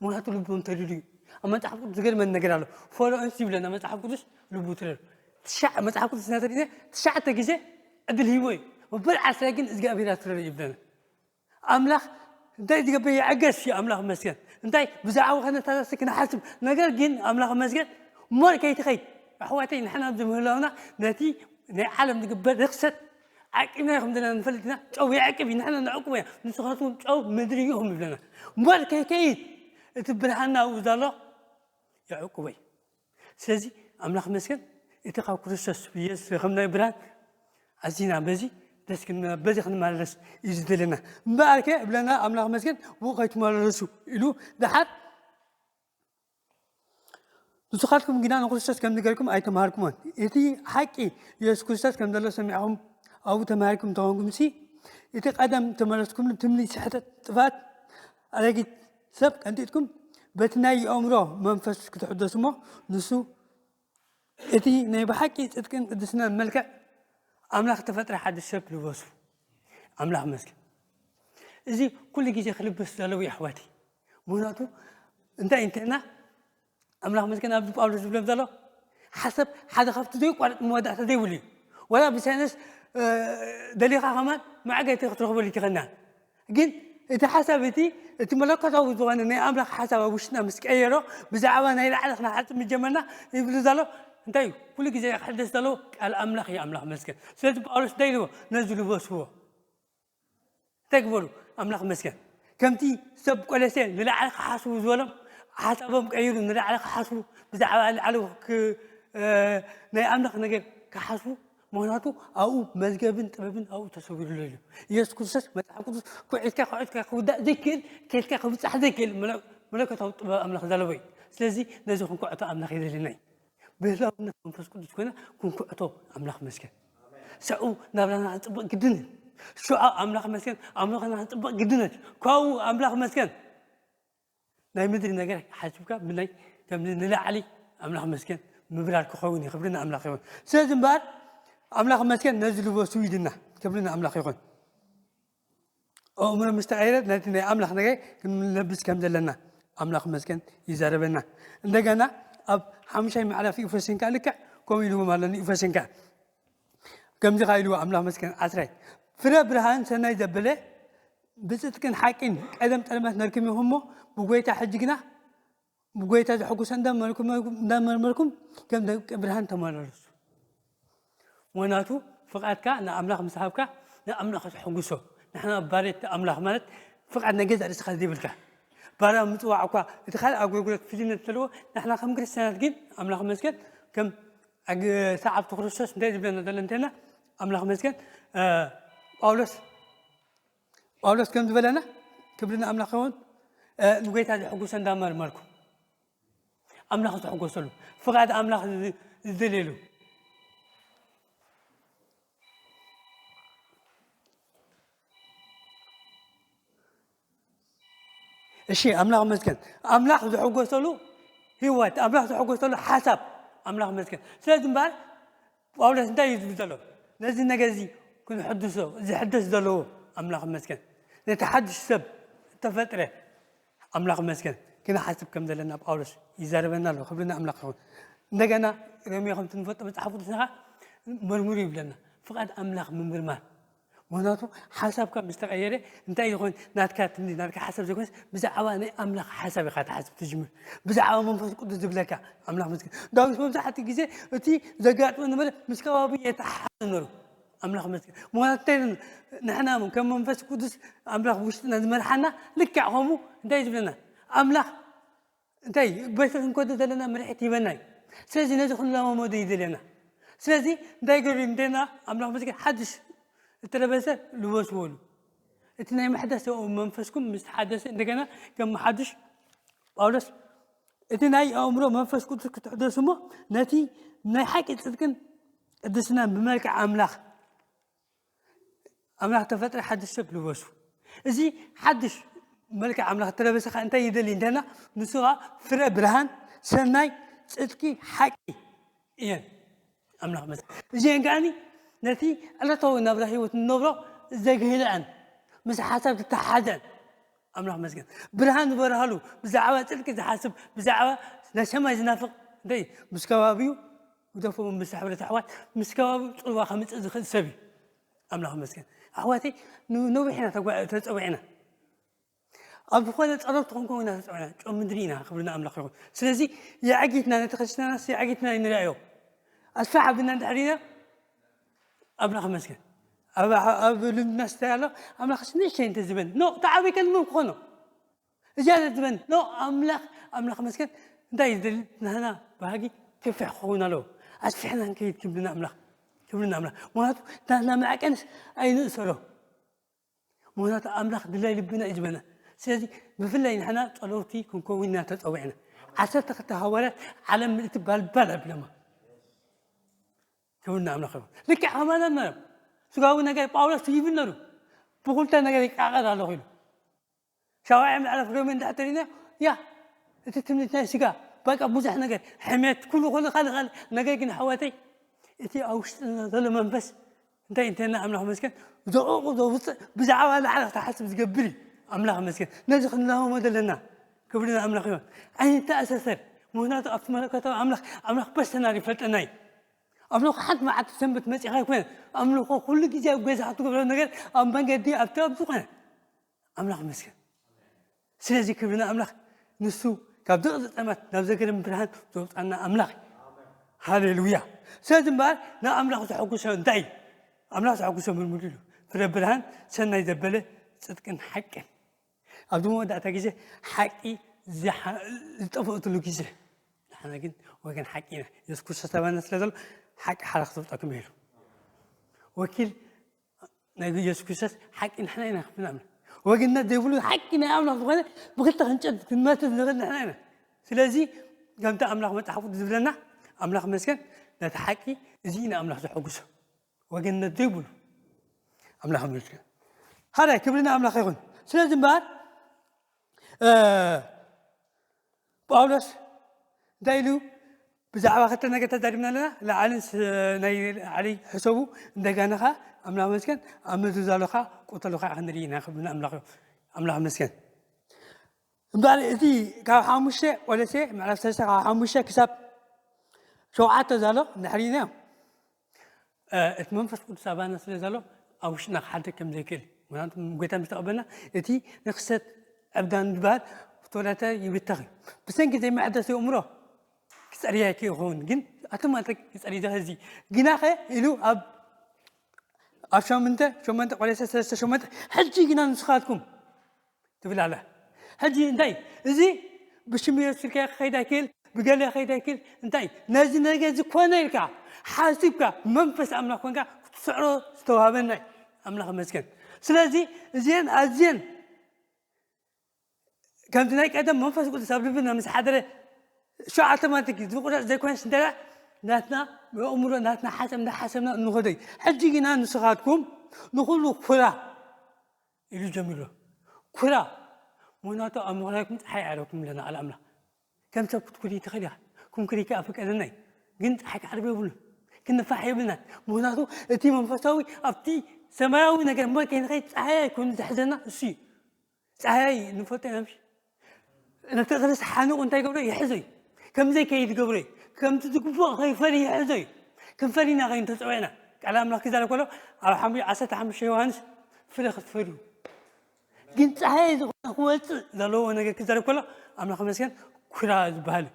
ምኽንያቱ ልቦም ተሪሩ እዩ። ኣብ መጽሓፍ ቅዱስ ዝገርመን ነገር ኣሎ። ፎሎንስ ይብለና መጽሓፍ ቅዱስ ልቡ ትረር ትሻዕ መጽሓፍ ቅዱስ እናተሪእና ትሻዕተ ግዜ ዕድል ሂቦ እዩ። መበል ዓስራ ግን እግዚኣብሔር ኣትረር ይብለና። ኣምላኽ እንታይ ዝገብር ይዕገስ እዩ ኣምላኽ መስገን። እንታይ ብዛዕባ ከነታታሲ ክንሓስብ ነገር ግን ኣምላኽ መስገን ሞር ከይትኸይድ ኣሕዋተይ ንሕና ኣብዚ ምህላውና ነቲ ናይ ዓለም ዝግበር ርክሰት ዓቂብና ይኹም ዘለና ንፈልጥ ኢና። ጨው ይዕቅብ እዩ ንሕና ንዕቅቦ ኢና። ንስኻትኩም ጨው ምድሪ ኢኹም ይብለና። ሞር ከይከይድ እቲ ብርሃን ናብኡ ዘሎ ይዕቅቦ እዩ። ስለዚ ኣምላኽ መስገን እቲ ካብ ክርስቶስ ብየሱስ ዝረኸብናዮ ብርሃን ኣዚና በዚ ደስ ክንብላ በዚ ክንመላለስ እዩ ዝደለና። እምበኣርከ እብለና ኣምላኽ መስገን ብኡ ከይትመላለሱ ኢሉ ደሓር ንስኻትኩም ግና ንክርስቶስ ከም ዝገርኩም ኣይተምሃርኩሞን። እቲ ሓቂ የሱስ ክርስቶስ ከም ዘሎ ሰሚዕኹም ኣብኡ ተማሂርኩም እንተኾንኩም ሲ እቲ ቀደም ተመለስኩም ትምኒ ስሕተት ጥፋት ኣረጊት ሰብ ቀንጢጥኩም በቲ ናይ የእምሮ መንፈስ ክትሕደሱ እሞ ንሱ እቲ ናይ ብሓቂ ጽድቅን ቅድስናን መልክዕ ኣምላኽ ተፈጥረ ሓድሽ ሰብ ልበሱ። ኣምላኽ መስገን። እዚ ኩሉ ግዜ ክልበስ ዘለዎ እዩ ኣሕዋተይ። ምክንያቱ እንታይ እንተና ኣምላኽ መስገን ኣብዚ ጳውሎስ ዝብሎም ዘሎ ሓሳብ ሓደ ካብቲ ዘይቋርጥ መወዳእታ ዘይብሉ እዩ። ወላ ብሳይንስ ደሊኻ ከማን መዕገቲ ክትረኽበሉ ይትኸና። ግን እቲ ሓሳብ እቲ እቲ መለኮታዊ ዝኾነ ናይ ኣምላኽ ሓሳብ ኣብ ውሽጥና ምስ ቀየሮ ብዛዕባ ናይ ላዕሊ ክነሓስብ ምስ ጀመርና ይብሉ ዘሎ እንታይ እዩ? ኩሉ ግዜ ክሕደስ ዘለዎ ቃል ኣምላኽ እዩ። ኣምላኽ መስገን። ስለዚ ጳውሎስ እንታይ ኢልዎ? ነዚ ልበስዎ። እንታይ ግበሩ? ኣምላኽ መስገን። ከምቲ ሰብ ቆለሴ ንላዕሊ ክሓስቡ ዝበሎም ሓሳቦም ቀይሩ ንላዕሊ ክሓስቡ ብዛዕባ ላዕሊ ናይ ኣምላኽ ነገር ክሓስቡ ምክንያቱ ኣብኡ መዝገብን ጥበብን ኣብኡ ተሰዊሩሎ ኢሉ ኢየሱስ ክርስቶስ መፅሓፍ ቅዱስ ኩዒትካ ኩዒትካ ክውዳእ ዘይክእል ኬድካ ክብፃሕ ዘይክእል መለኮታዊ ጥበብ ኣምላኽ ዘለዎ እዩ። ስለዚ ነዚ ክንኩዕቶ ኣምላኽ ይደልየና እዩ። ብህላውነት መንፈስ ቅዱስ ኮይና ክንኩዕቶ ኣምላኽ መስገን። ሽዑ ናብራና ክፅብቕ ግድን እዩ። ሽዑ ኣምላኽ መስገን ኣምልኾና ክፅብቕ ግድን እዩ። ካብኡ ኣምላኽ መስገን ናይ ምድሪ ነገር ሓሲብካ ብናይ ከምዚ ንላዕሊ ኣምላኽ መስገን ምብራር ክኸውን እዩ። ክብሪ ንኣምላኽ ይኹን። ስለዚ እምበኣር ኣምላኽ መስገን ነዚ ልበሱ ኢልና ክብሪ ንኣምላኽ ይኹን። ኣእምሮ ምስ ተቐየረ ነቲ ናይ ኣምላኽ ነገር ክንለብስ ከም ዘለና ኣምላኽ መስገን ይዛረበና። እንደገና ኣብ ሓሙሻይ ምዕራፍ ኢፈስዮን ከኣ ልክዕ ከምኡ ኢልዎም ኣሎ ንኢፈስዮን ከኣ ከምዚ ከኣ ኢልዎ ኣምላኽ መስገን ዓስራይ ፍረ ብርሃን ሰናይ ዘበለ ብፅድቅን ሓቂን ቀደም ጠለማት ነርክም ኢኹም እሞ ብጎይታ ሕጂ ግና ብጎይታ ዘሐጉሰ እንዳመርመርኩም ከም ደቂ ብርሃን ተመላለሱ። ምክንያቱ ፍቓድካ ንኣምላኽ ምስ ሃብካ ንኣምላኽ ተሐጉሶ። ንሕና ባርያት ኣምላኽ ማለት ፍቓድ ናይ ገዛእ ርእስኻ ዘይብልካ ባርያ ምፅዋዕ እኳ እቲ ካልእ ኣገልግሎት ፍልይነት ዘለዎ ንሕና ከም ክርስትያናት ግን ኣምላኽ መስገን ከም ኣግ- ሰዓብቲ ክርስቶስ እንታይ ዝብለና ዘሎ እንተና ኣምላኽ መስገን ጳውሎስ ጳውሎስ ከም ዝበለና ክብሪ ንኣምላኽ ይኹን ንጎይታ ዘሐጉሰ እንዳመርመርኩ ኣምላኽ ዝሕጎሰሉ ፍቓድ ኣምላኽ ዝደልየሉ እሺ ኣምላኽ መስገን ኣምላኽ ዝሕጎሰሉ ህይወት ኣምላኽ ዝሕጎሰሉ ሓሳብ ኣምላኽ መስገን ስለዚ እምበኣር ጳውሎስ እንታይ እዩ ዝብል ዘሎ ነዚ ነገር እዚ ክንሕድሶ ዝሕደስ ዘለዎ ኣምላኽ መስገን ነቲ ሓድሽ ሰብ እተፈጥረ ኣምላኽ መስገን ክንሓስብ ከም ዘለና ጳውሎስ ይዛረበና ኣሎ ክብሪ ንኣምላኽ ይኹን እንደገና ሮሜ ከምቲ ንፈልጦ መፅሓፍ ቅዱስና ከዓ መርምሩ ይብለና ፍቓድ ኣምላኽ ምምርማር ምክንያቱ ሓሳብካ ምስ ተቐየረ እንታይ ዝኾን ናትካ ትምኒት ናትካ ሓሳብ ዘይኮነስ ብዛዕባ ናይ ኣምላኽ ሓሳብ ኢኻ ትሓስብ ትጅምር ብዛዕባ መንፈስ ቅዱስ ዝብለካ ኣምላኽ መስገን ዳዊት መብዛሕትኡ ግዜ እቲ ዘጋጥሞ ነበረ ምስ ከባቢ የተሓሓዝ ነበሩ ኣምላኽ መስገን ምክንያቱ እንታይ ንሕና ከም መንፈስ ቅዱስ ኣምላኽ ውሽጥና ዝመርሓና ልክዕ ከምኡ እንታይ ዝብለና ኣምላኽ እንታይ ቤተ ክንከዶ ዘለና ምርሒት ሂበና እዩ ስለዚ ነዚ ክንለማመዶ ይደልየና ስለዚ እንታይ ገሩ እንተና ኣምላኽ መስገን ሓድሽ እተለበሰ ልበስዎ ኢሉ እቲ ናይ መሕደስ መንፈስኩም ምስ ሓደሰ እንደገና ከም ሓድሽ ጳውሎስ እቲ ናይ ኣእምሮ መንፈስ ቅዱስ ክትሕደሱ እሞ ነቲ ናይ ሓቂ ፅድቅን ቅድስናን ብመልክዕ ኣምላኽ ኣምላኽ ተፈጥረ ሓድሽ ሰብ ልበሱ። እዚ ሓድሽ መልክዕ ኣምላኽ እተለበሰ ኸዓ እንታይ ይደሊ እንተና ንሱ ኸዓ ፍረ ብርሃን፣ ሰናይ፣ ጽድቂ፣ ሓቂ እየን። ኣምላኽ መስገን። እዚአን ከዓኒ ነቲ ዕለታዊ ናብራ ህይወት እንነብሮ ዘግህልዐን ምስ ሓሳብ ዝተሓዘን ኣምላኽ መስገን። ብርሃን ዝበርሃሉ ብዛዕባ ጽድቂ ዝሓስብ ብዛዕባ ናይ ሰማይ ዝናፍቕ እንታይ ምስ ከባቢኡ ግደፎም ምስ ሕብረት ኣሕዋት ምስ ከባቢ ፅልዋ ከምፅእ ዝኽእል ሰብ እዩ ኣምላኽ መስገን ኣሕዋተይ ነዊሕ ኢና ተፀዊዕና ኣብ ዝኾነ ፀረብቲ ክንከውን ኢና ተፀዊዕና ጨው ምድሪ ኢና ክብሪ ንኣምላኽ ይኹን ስለዚ የዕጊትና ነቲ ክርስትያናስ የዕጊትና ይንርኣዮ ኣስፋሕ ኣቢልና እንድሕር ኢና ኣምላኽ መስገን ኣብ ልምድና ስታይ ኣሎ ኣምላኽስ ንእሽተይ እንተዝበን ኖ ተዓበይ ከልመን ክኾኖ እዚኣ ዝበን ኖ ኣምላኽ ኣምላኽ መስገን እንታይ ዝደሊ ናህና ባህጊ ከፊሕ ክኸውን ኣለዎ ኣስፊሕና ንከይድ ክብልና ኣምላኽ ክብልና ኣምላኽ ምክንያቱ ናህና መዐቀንስ ኣይንእሰሮ ምክንያቱ ኣምላኽ ድላይ ልብና እዩ ዝበና ስለዚ ብፍላይ ንሕና ጸለውቲ ክንከውንና ተጸዊዕና ዓሰርተ ክልተ ሃዋርያት ዓለም ምልእቲ ባልባል ኣቢሎማ ክብልና ኣምላኽ ይኹን ልክዕ ከማና ነበረ ስጋዊ ነገር ጳውሎስ ይብል ነሩ ብኩልተ ነገር ይቃቐር ኣለኹ ኢሉ ሻውዓይ ምዕራፍ ሮሜ እንድሕር ተሪእና ያ እቲ ትምኒት ናይ ስጋ በቃ ብዙሕ ነገር ሕሜት ኩሉ ኩሉ ካልእ ካልእ ነገር ግን ኣሕዋተይ እቲ ኣብ ውሽጥና ዘሎ መንፈስ እንታይ እንተና ኣምላኽ መስገን፣ ዘቑቑ ዘውፅእ፣ ብዛዕባ ላዕሊ ክትሓስብ ዝገብር እዩ። ኣምላኽ መስገን። ነዚ ክንለማመዶ ኣለና። ክብሪ ንኣምላኽ ይኹን። ኣይንተኣሳሰር። ምኽንያቱ ኣብቲ መለኮታዊ ኣምላኽ፣ ኣምላኽ ፐርሰናል ይፈልጠና እዩ። ኣምልኾ ሓንቲ መዓልቲ ሰንበት መፂኻ ኣይኮነ። ኣምልኾ ኩሉ ግዜ ኣብ ገዛ ክትገብሮ ነገር፣ ኣብ መንገዲ፣ ኣብቲ ኣብ ዝኾነ ኣምላኽ መስገን። ስለዚ ክብሪ ንኣምላኽ፣ ንሱ ካብ ዝቕዘ ጸልማት ናብ ዘገርም ብርሃን ዘውጻና ኣምላኽ እዩ። ሃሌሉያ። ስለዚ እምበኣር ንኣምላኽ ዘሐጉሶ እንታይ እዩ? ኣምላኽ ዘሐጉሶ ምልምሉ ኢሉ፣ ፍረ ብርሃን፣ ሰናይ ዘበለ፣ ጽድቅን ሓቅን። ኣብዚ መወዳእታ ግዜ ሓቂ ዝሓ-፣ ዝጠፍእትሉ ግዜ። ንሕና ግን ወገን ሓቂ ኢና። የሱስ ክርስቶስ ኣባና ስለ ዘሎ ሓቂ ሓራ ክተውጠኩም ኢሉ። ወኪል ናይ ኢየሱስ ክርስቶስ ሓቂ ንሕና ኢና ክንብል። ወግነት ዘይብሉ ሓቂ ናይ ኣምላኽ ዝኾነ ብክልተ ክንጨድ ክንመትት ንኽእል ንሕና ኢና። ስለዚ ከምቲ ኣምላኽ መጽሓፉ ዝብለና ኣምላኽ መስገን ነቲ ሓቂ እዚ እዩ ንኣምላኽ ዘሐጉሶ ወገነት ዘይብሉ ኣምላኽ መስገን። ሃዳይ ክብሪ ንኣምላኽ ይኹን። ስለዚ እምበኣር እ፣ ጳውሎስ እንታይ ኢሉ? ብዛዕባ ክልተ ነገር ተዛሪብና ኣለና። ላዕልን ስ-፣ ናይ ላዕሊ ሕሰቡ፣ እንደገና ኸዓ ኣምላኽ መስገን፣ ኣብ ምድሪ ዘሎኻ ቁተሉኻ ክንርኢ ኢና ክብል ኣምላኽ፣ ኣምላኽ መስገን። እምበኣር እቲ ካብ ሓሙሽተ ቆሎሴ ምዕራፍ ሰለስተ ካብ ሓሙሽተ ክሳብ ሸውዓተ ዘሎ ንሕሪእና እዮም። እ፣ እቲ መንፈስ ቅዱስ ኣባና ስለ ዘሎ ኣብ ውሽጥና ክሓድር ከም ዘይክእል። ምኽንያቱ ጎይታ ምስ ተቐበልና እቲ ንክሰት ዕብዳን ዝበሃል ፍቶዳተ ይብተኽ እዩ። ብሰንኪ ዘይመዕደሲ ኣእምሮ ክጸርያ ይክእል ይኸውን፣ ግን ኣውቶማቲክ ክጸርይ ዝኽእል እዚ ግናኸ ኢሉ ኣብ፣ ኣብ ሸምንተ፣ ሸምንተ ቆሎሴ ሰለስተ ሸምንተ፣ ሕጂ ግና ንስኻትኩም ትብል ኣላ። ሕጂ እንታይ? እዚ ብሽም ኢየሱስ ኢልካ ክኸይድ ኣይክእል፣ ብገለ ክኸይድ ኣይክእል። እንታይ? ነዚ ነገር እዚ ኮነ ኢልካ ሓሲብካ መንፈስ ኣምላኽ ኮንካ ክትስዕሮ ዝተዋህበና እዩ። ኣምላኽ ይመስገን። ስለዚ እዚአን ኣዝየን ከምቲ ናይ ቀደም መንፈስ ቅዱስ ኣብ ልብና ምስ ሓደረ ሸውዓተ ማንትኪ ዝቑረጽ ዘይኮነስ እንተ ናትና ኣእምሮ ናትና ሓሳብ እንዳሓሰብና እንኸዶ እዩ። ሕጂ ግና ንስኻትኩም ንኹሉ ኩራ ኢሉ ጀሚሩ። ኩራ ምኽንያቱ ኣብ ምኽንያትኩም ፀሓይ ኣዕረብኩም ኣለና ቃል ኣምላኽ። ከም ሰብ ክትኩሪ ትኽእል ኢኻ። ክንኩሪ ከኣ ፍቀደና እዩ። ግን ፀሓይ ክዓርብ የብሉን። ክንፋሕ የብልናን። ምኽንያቱ እቲ መንፈሳዊ ኣብቲ ሰማያዊ ነገር እሞ ከይንኸይድ ፀሓይ ኣይኮኑ ዝሕዘና እሱ እዩ። ፀሓይ ንፈልጦ ኢና ምሽ? ነቲ ክርስ ሓኒቑ እንታይ ገብሮ? ይሕዞ እዩ። ከም ዘይከይድ ገብሮ እዩ። ከምቲ ዝግብኦ ከይፈሪ ይሕዞ እዩ። ክንፈሪ ኢና ከይኑ ተፀዊዕና። ቃል ኣምላኽ ክዛረብ ከሎ ኣብ ሓሙ-፣ ዓሰርተ ሓሙሽተ ዮሃንስ ፍረ ክትፈርዩ። ግን ፀሓይ ዝኾነ ክወፅእ ዘለዎ ነገር ክዛረብ ከሎ ኣምላኽ መስገን ኩራ ዝበሃል እዩ።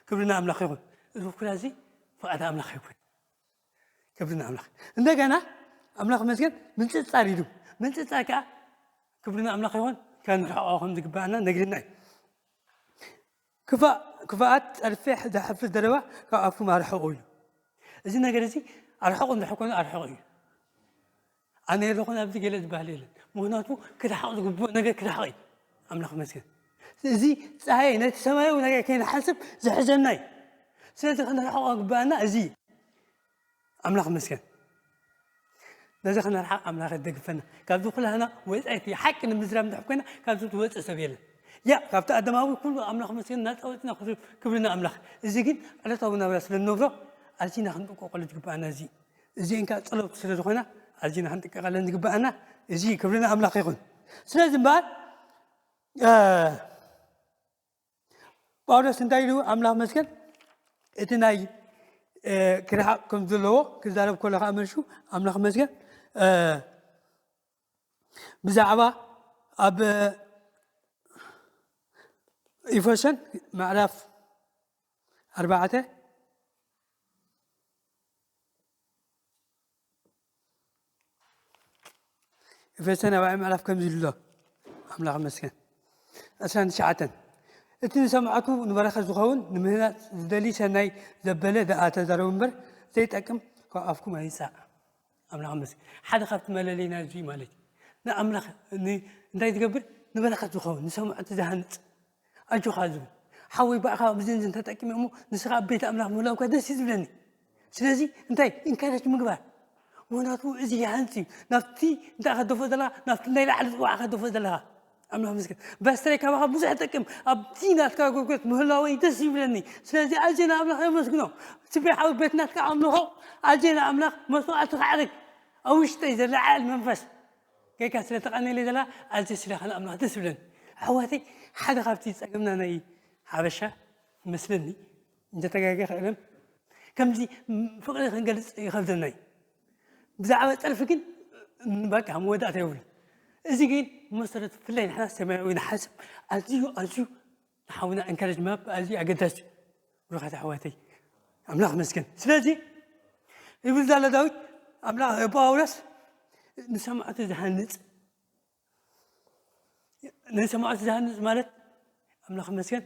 ክብሪ ንኣምላኽ ይኹን። እዚ ኩራ እዚ ፍቓድ ኣምላኽ ይኹን። ክብሪ ንኣምላኽ። እንደገና ኣምላኽ መስገን ምንጽጻር ኢሉ። ምንጽጻር ከኣ ክብሪ ንኣምላኽ ይኹን፣ ከንርሕቆ ከም ዝግባኣና ነግርና እዩ። ክፋ-፣ ክፋኣት ጸድፊ ዝሓፍስ ዘረባ ካብ ኣፍኩም ኣርሕቑ ኢሉ። እዚ ነገር እዚ ኣርሕቑ እንድሕር ኮይኑ ኣርሕቑ እዩ። ኣነ የለኹን ኣብዚ ገለ ዝበሃል የለን። ምኽንያቱ ክርሓቕ ዝግብኦ ነገር ክርሓቕ እዩ። ኣምላኽ መስገን። እዚ ጸሃየ ነቲ ሰማያዊ ነገር ከይንሓስብ ዝሕዘና እዩ። ስለዚ ክንርሕቆ ግባኣና እዚ እዩ። ኣምላኽ መስገን። ነዚ ክንርሓቕ ኣምላኽ ይደግፈና። ካብዚ ኩላህና ወጻኢት ሓቂ ንምዝራብ እንድሕር ኮይና ካብዚ ትወጽእ ሰብ የለን። ያ ካብቲ ኣደማዊ ኩሉ ኣምላኽ መስገን ናጻ ወጽና ክብሪ፣ ክብሪ ንኣምላኽ። እዚ ግን ዕለታዊ ናብራ ስለ እንነብሮ ኣዚና ክንጥንቀቐሉ ዝግባኣና እዚ እዩ። እዚአን ከኣ ጸለውቲ ስለ ዝኾና ኣዚና ክንጥንቀቐለን ዝግባኣና እዚ እዩ። ክብሪ ንኣምላኽ ይኹን። ስለዚ እምበኣር እ፣ ጳውሎስ እንታይ ኢሉ? ኣምላኽ መስገን እቲ ናይ፣ እ፣ ክርሓቕ ከም ዘለዎ ክዛረብ ከሎ ከኣ መልሱ ኣምላኽ መስገን፣ እ፣ ብዛዕባ ኣብ ኤፌሶን ምዕራፍ ኣርባዕተ ኤፌሶን ራብዓይ ምዕራፍ ከምዚ ኢሉ ኣሎ። ኣምላኽ ይመስገን። ዕስራን ትሽዓተን፣ እቲ ንሰማዕቱ ንበረኸት ዝኸውን ንምህናጽ ዝደሊ ሰናይ ዘበለ ደኣ ተዛረቡ እምበር ዘይጠቅም ካብ ኣፍኩም ኣይውጻእ። ኣምላኽ ይመስገን። ሓደ ካብቲ መለለይና እዚ እዩ ማለት እዩ። ንኣምላኽ ን-፣ እንታይ ዝገብር? ንበረኸት ዝኸውን፣ ንሰማዕቱ ዝሃንጽ። ኣጆኻ ዝብል። ሓወይ ብኣኻ ብዝንዝን ተጠቂመ እሞ ንስኻ ኣብ ቤት ኣምላኽ ምህላውካ ደስ እዩ ዝብለኒ። ስለዚ እንታይ ኢንካሬጅ ምግባር። ምኽንያቱ እዚ ይሃንጽ እዩ። ናብቲ እንታይ ከደፎ ዘለኻ? ናብቲ ናይ ላዕሊ ጽዋዕ ከደፎ ዘለኻ። ኣምላኽ ይመስገን። ፓስተረይ ካባኻ ብዙሕ ጠቅም። ኣብቲ ናትካ ኣገልግሎት ምህላወይ ደስ ይብለኒ። ስለዚ ኣዝየ ንኣምላኽ የመስግኖ። ስቤ ሓወይ ቤት ናትካ ኣምልኾ ኣዝየ ንኣምላኽ መስዋዕቲ ከዕርግ። ኣብ ውሽጠይ ዘለዓል መንፈስ ጌጋ ስለ ተቐነለ ዘላ ኣዝየ ስለ ኻን ኣምላኽ ደስ ብለን። ኣሕዋተይ፣ ሓደ ካብቲ ጸገምና ናይ ሓበሻ መስለኒ እንተተጋገ ክእለም ከምዚ ፍቕሪ ክንገልጽ ይኸብደና እዩ። ብዛዕባ ጸርፊ ግን በቃ መወዳእታ የብሉ። እዚ ግን መሰረት ፍላይ ንሕና ሰማያዊ ንሓስብ ኣዝዩ ኣዝዩ ንሓውና እንካረጅ ማብ ኣዝዩ ኣገዳሲ እዩ። ብሩኻት ኣሕዋተይ ኣምላኽ መስገን። ስለዚ ይብል ዛለ ዳዊት ኣምላኽ ጳውሎስ ንሰማዕቱ ዝሃንጽ ንሰማዕቱ ዝሃንጽ ማለት ኣምላኽ መስገን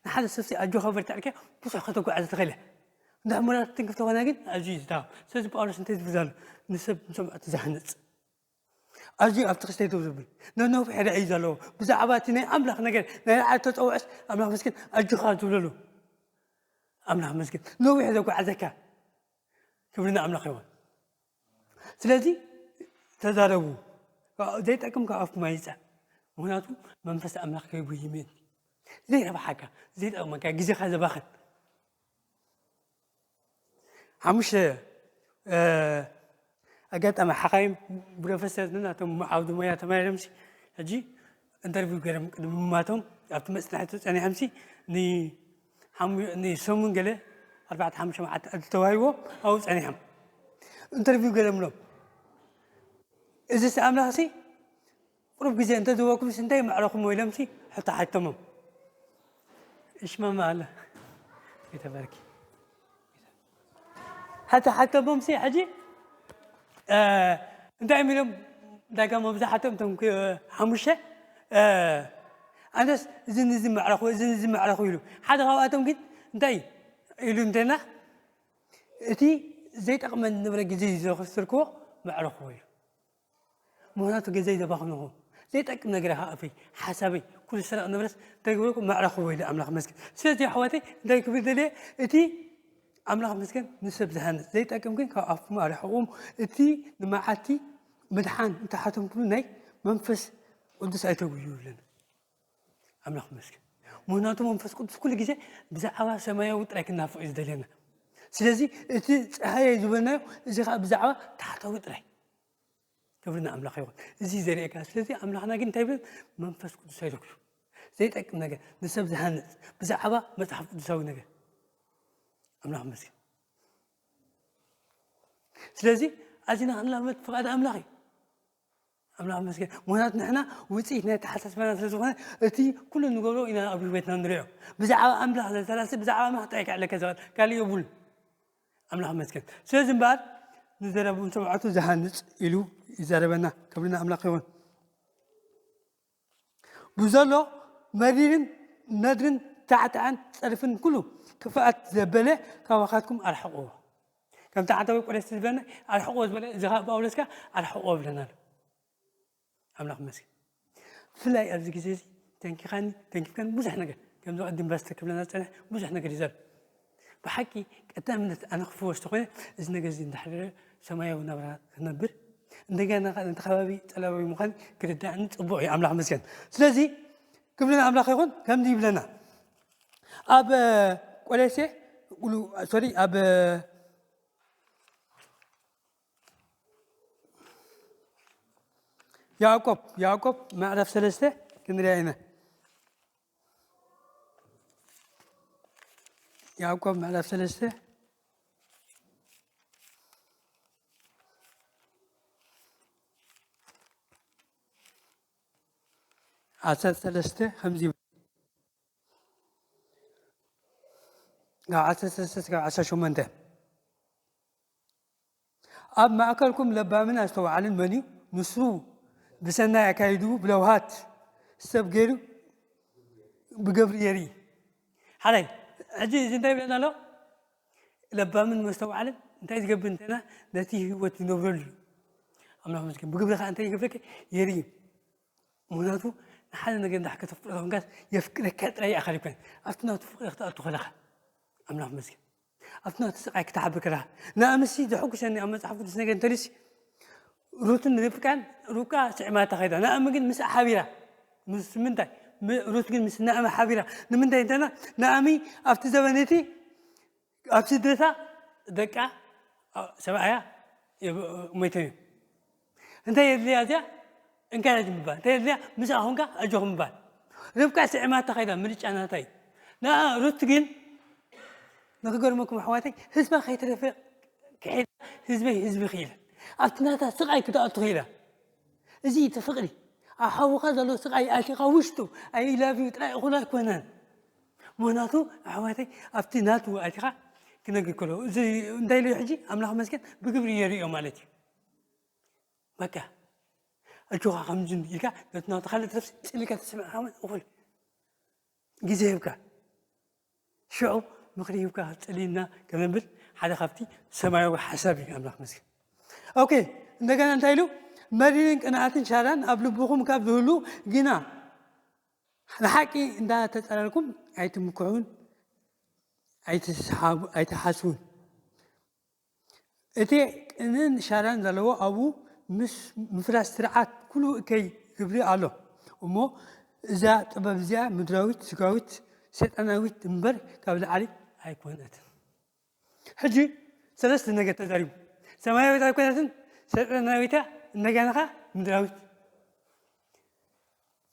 ንሓደ ሰብሲ ኣጆኻ በርትዕልካ ብዙሕ ከተጓዓዝ ትኽእል እያ። እንድሕር ምራት ትንክፍ ተኾና ግን ኣዝዩ እዩ ዝዳኸም። ስለዚ ጳውሎስ እንታይ ዝብል ዘሎ ንሰብ ንሰማዕቱ ዝሃንጽ ኣዝዩ ኣብቲ ክስተይ ደው ዝብል ነነውሒ ሕደ እዩ ዘለዎ። ብዛዕባ እቲ ናይ ኣምላኽ ነገር ናይ ላዕሊ ተፀውዐስ ኣምላኽ መስገን ኣጆኻ ዝብለሉ ኣምላኽ መስገን ነዊሕ ዘጓዓዘካ ክብሪ ንኣምላኽ ይኹን። ስለዚ ተዛረቡ፣ ዘይጠቅም ካብ ኣፍኩም ኣይውፃእ። ምክንያቱ መንፈስ ኣምላኽ ከይጉይምን ዘይረብሓካ ዘይጠቅመካ ግዜኻ ዘባኽን ሓሙሽተ ኣጋጣሚ ሓኻይም ፕሮፌሰር ናቶም ዓውዲ ሞያ ተማሂሮምሲ ሕጂ ኢንተርቪው ገይሮም ቅድሚ ምማቶም ኣብቲ መፅናሕቲ ፀኒሖምሲ ንሰሙን ገለ ኣርባዕተ ሓሙሽተ መዓልቲ ዕድል ተዋሂቦ ኣብኡ ፀኒሖም ኢንተርቪው ገይሮምሎም እዚ ኣምላኽሲ ቁሩብ ግዜ እንተዝህበኩምስ እንታይ ምዕረኹሞ ኢሎምሲ ሕቶ ሓተሞም። እሽማማ ኣለ ይተበርኪ ሕቶ ሓተሞምሲ ሕጂ እንታይ እዮም ኢሎም ዳጋ መብዛሕትኦም እቶም ሓሙሽተ ኣነስ እዚ ንዚ ምዕረኹ እዚ ንዚ ምዕረኹ ኢሉ ሓደ ካብኣቶም ግን እንታይ ኢሉ እንተና እቲ ዘይጠቕመን ንብረ ግዜ እዩ ዘኽስርክዎ ምዕረኹዎ ኢሉ ምክንያቱ ገዛይ ዘባኽንኹ ዘይጠቅም ነገር ከኣፈይ ሓሳበይ ኩሉ ሰረቕ ንብረት እንታይ ግበርኩ መዕረኽዎ ኢለ ኣምላኽ መስገን ስለዚ ኣሕዋተይ እንታይ ክብል ደልየ እቲ ኣምላኽ መስገን ንሰብ ዝሃንፅ ዘይጠቅም ግን ካብ ኣፍኩም ኣርሕቑም እቲ ንመዓልቲ ምድሓን እንተሓተምኩሉ ናይ መንፈስ ቅዱስ ኣይተጉዩ ይብለና ኣምላኽ መስገን ምክንያቱ መንፈስ ቅዱስ ኩሉ ግዜ ብዛዕባ ሰማያዊ ጥራይ ክናፍቕ እዩ ዝደልየና ስለዚ እቲ ፀሃየ ዝበልናዮ እዚ ከዓ ብዛዕባ ታሕታዊ ጥራይ ክብሪ ንኣምላኽ ይኹን። እዚ ዘርእየካ ስለዚ ኣምላኽና ግን እንታይ ይብል መንፈስ ቅዱስ ኣይለክዩ ዘይጠቅም ነገር ንሰብ ዝሃንፅ ብዛዕባ መፅሓፍ ቅዱሳዊ ነገር ኣምላኽ መስገን ስለዚ ኣዚና ክንላመድ ፍቓድ ኣምላኽ እዩ ኣምላኽ መስገን ምክንያቱ ንሕና ውፅኢት ናይ ተሓሳስባና ስለ ዝኾነ እቲ ኩሉ ንገብሮ ኢና ኣብ ህይወትና ንሪኦ ብዛዕባ ኣምላኽ ዘተላሲ ብዛዕባ ኣምላኽ ጥራይ ክዕለከ ዘኽእል ካልእ የብሉን ኣምላኽ መስገን ስለዚ እምበኣር ንዘረቡ ንሰምዓቱ ዝሃንፅ ኢሉ ይዛረበና ክብሪ ንኣምላኽ ይኹን ብዘሎ መሪርን ነድርን ታዕታዕን ፀርፍን ኩሉ ክፍኣት ዘበለ ካባኻትኩም ኣርሕቕዎ ከም ታዕታዊ ቆለስቲ ዝበለና ኣርሕቕዎ ዝበለ እዚ ፓውሎስ ከ ኣርሕቕዎ ብለና ኣሎ ኣምላኽ መስገን ብፍላይ ኣብዚ ግዜ እዚ ተንኪኻኒ ተንኪፍካኒ ብዙሕ ነገር ከምዚ ቅድም ባስተር ክብለና ዝፀንሐ ብዙሕ ነገር ይዘር ብሓቂ ቀዳምነት ኣነ ክፍወስ ተኮይነ እዚ ነገር እዚ እንዳሕደረ ሰማያዊ ናብራ ክነብር እንደገና ከዓ ነቲ ከባቢ ጠለባዊ ምዃን ክርዳእኒ ፅቡቅ እዩ ኣምላኽ መስገን ስለዚ ክብልና ኣምላኽ ይኹን ከምዚ ይብለና ኣብ ቆሌሴ ሶሪ ኣብ ያዕቆብ ያዕቆብ ምዕራፍ ሰለስተ ክንሪኣ ኢና። ያዕቆብ ምዕራፍ ሰለስተ ዓሰርተ ሰለስተ ከምዚ ይብል። ካብ ዓሰርተ ሰለስተ እስካብ ዓሰርተ ሸሞንተ ኣብ ማእከልኩም ለባምን ኣስተውዓልን መን እዩ? ንሱ ብሰናይ ኣካይድኡ ብለውሃት ሰብ ገይሩ ብገብሪ የርኢ። ሓላይ ሕጂ እዚ እንታይ ይብለና ኣሎ? ለባምን መስተውዓልን እንታይ ዝገብር እንተና ነቲ ህይወት ዝነብረሉ እዩ። ኣምላኽ መስገን ብግብሪ ከዓ እንታይ ይገብረካ የርኢ። ምክንያቱ ንሓደ ነገር እንዳ ከተፍቅሮ ኮንካስ የፍቅረካ ጥራይ ይኣኸል ይኮን ኣብቲ ናቱ ፍቅሪ ክትኣቱ ከለኻ ኣምላኽ መስገን ኣብቲ ናቱ ስቃይ ክትሓብር ከለኻ ንኣምሲ ዘሐጉሰኒ ኣብ መፅሓፍ ቅዱስ ነገር እንተልሲ ሩትን ርብቃን ሩብቃ ስዕማታ ከይዳ ንኣሚ ግን ምስ ሓቢራ ምስ ምንታይ ሩት ግን ምስ ናእሚ ሓቢራ ንምንታይ እንተና ናእሚ ኣብቲ ዘበን እቲ ኣብ ስደታ ደቃ ሰብኣያ ሞይቶም እዮም። እንታይ የድልያ እዚኣ? እንካያጅ ምባል። እንታይ የድልያ? ምስኣ ኹንካ ኣጆኹ ምባል። ርብቃ ስዒማታ ከይዳ፣ ምርጫ ናታ እዩ። ንኣ ሩት ግን ንክገርመኩም ኣሕዋተይ፣ ህዝባ ከይተረፈ ክሒዳ፣ ህዝበይ ህዝቢ ክኢላ፣ ኣብቲ ናታ ስቓይ ክትኣቱ ክኢላ። እዚ እቲ ፍቕሪ። ኣብ ሓውኻ ዘሎ ስቓይ ኣቲኻ ውሽጡ ኣይ ላቭ ዩ ጥራይ እኹል ኣይኮነን። ምኽንያቱ ኣሕዋተይ ኣብቲ ናቱ ኣቲኻ ክነግር ከሎ እዚ እንታይ ኢሉ ሕጂ ኣምላኽ መስገን ብግብሪ የርእዮ ማለት እዩ። በቃ ኣጆኻ ከምዚ ኢልካ ነቲ ናቱ ካልእ ተፍሲ ጽሊካ ተስምዕ እኹል ግዜ ሂብካ ሽዑ ምኽሪ ሂብካ ጽልይና ከነብል ሓደ ካብቲ ሰማያዊ ሓሳብ እዩ ኣምላኽ መስገን። ኦኬ፣ እንደገና እንታይ ኢሉ? መሪርን ቅንኣትን ሻራን ኣብ ልብኹም ካብ ዝህሉ ግና ንሓቂ እንዳተጸረርኩም ኣይትምክሑን ኣይትስሓቡ- ኣይትሓስቡን። እቲ ቅንን ሻራን ዘለዎ ኣብኡ ምስ ምፍራስ ስርዓት ኩሉ እከይ ግብሪ ኣሎ እሞ እዛ ጥበብ እዚኣ ምድራዊት ስጋዊት ሰይጣናዊት እምበር ካብ ላዕሊ ኣይኮነትን። ሕጂ ሰለስተ ነገር ተዛሪቡ። ሰማያዊት ኣይኮነትን፣ ሰይጣናዊት እያ፣ እንደገና ኸዓ ምድራዊት።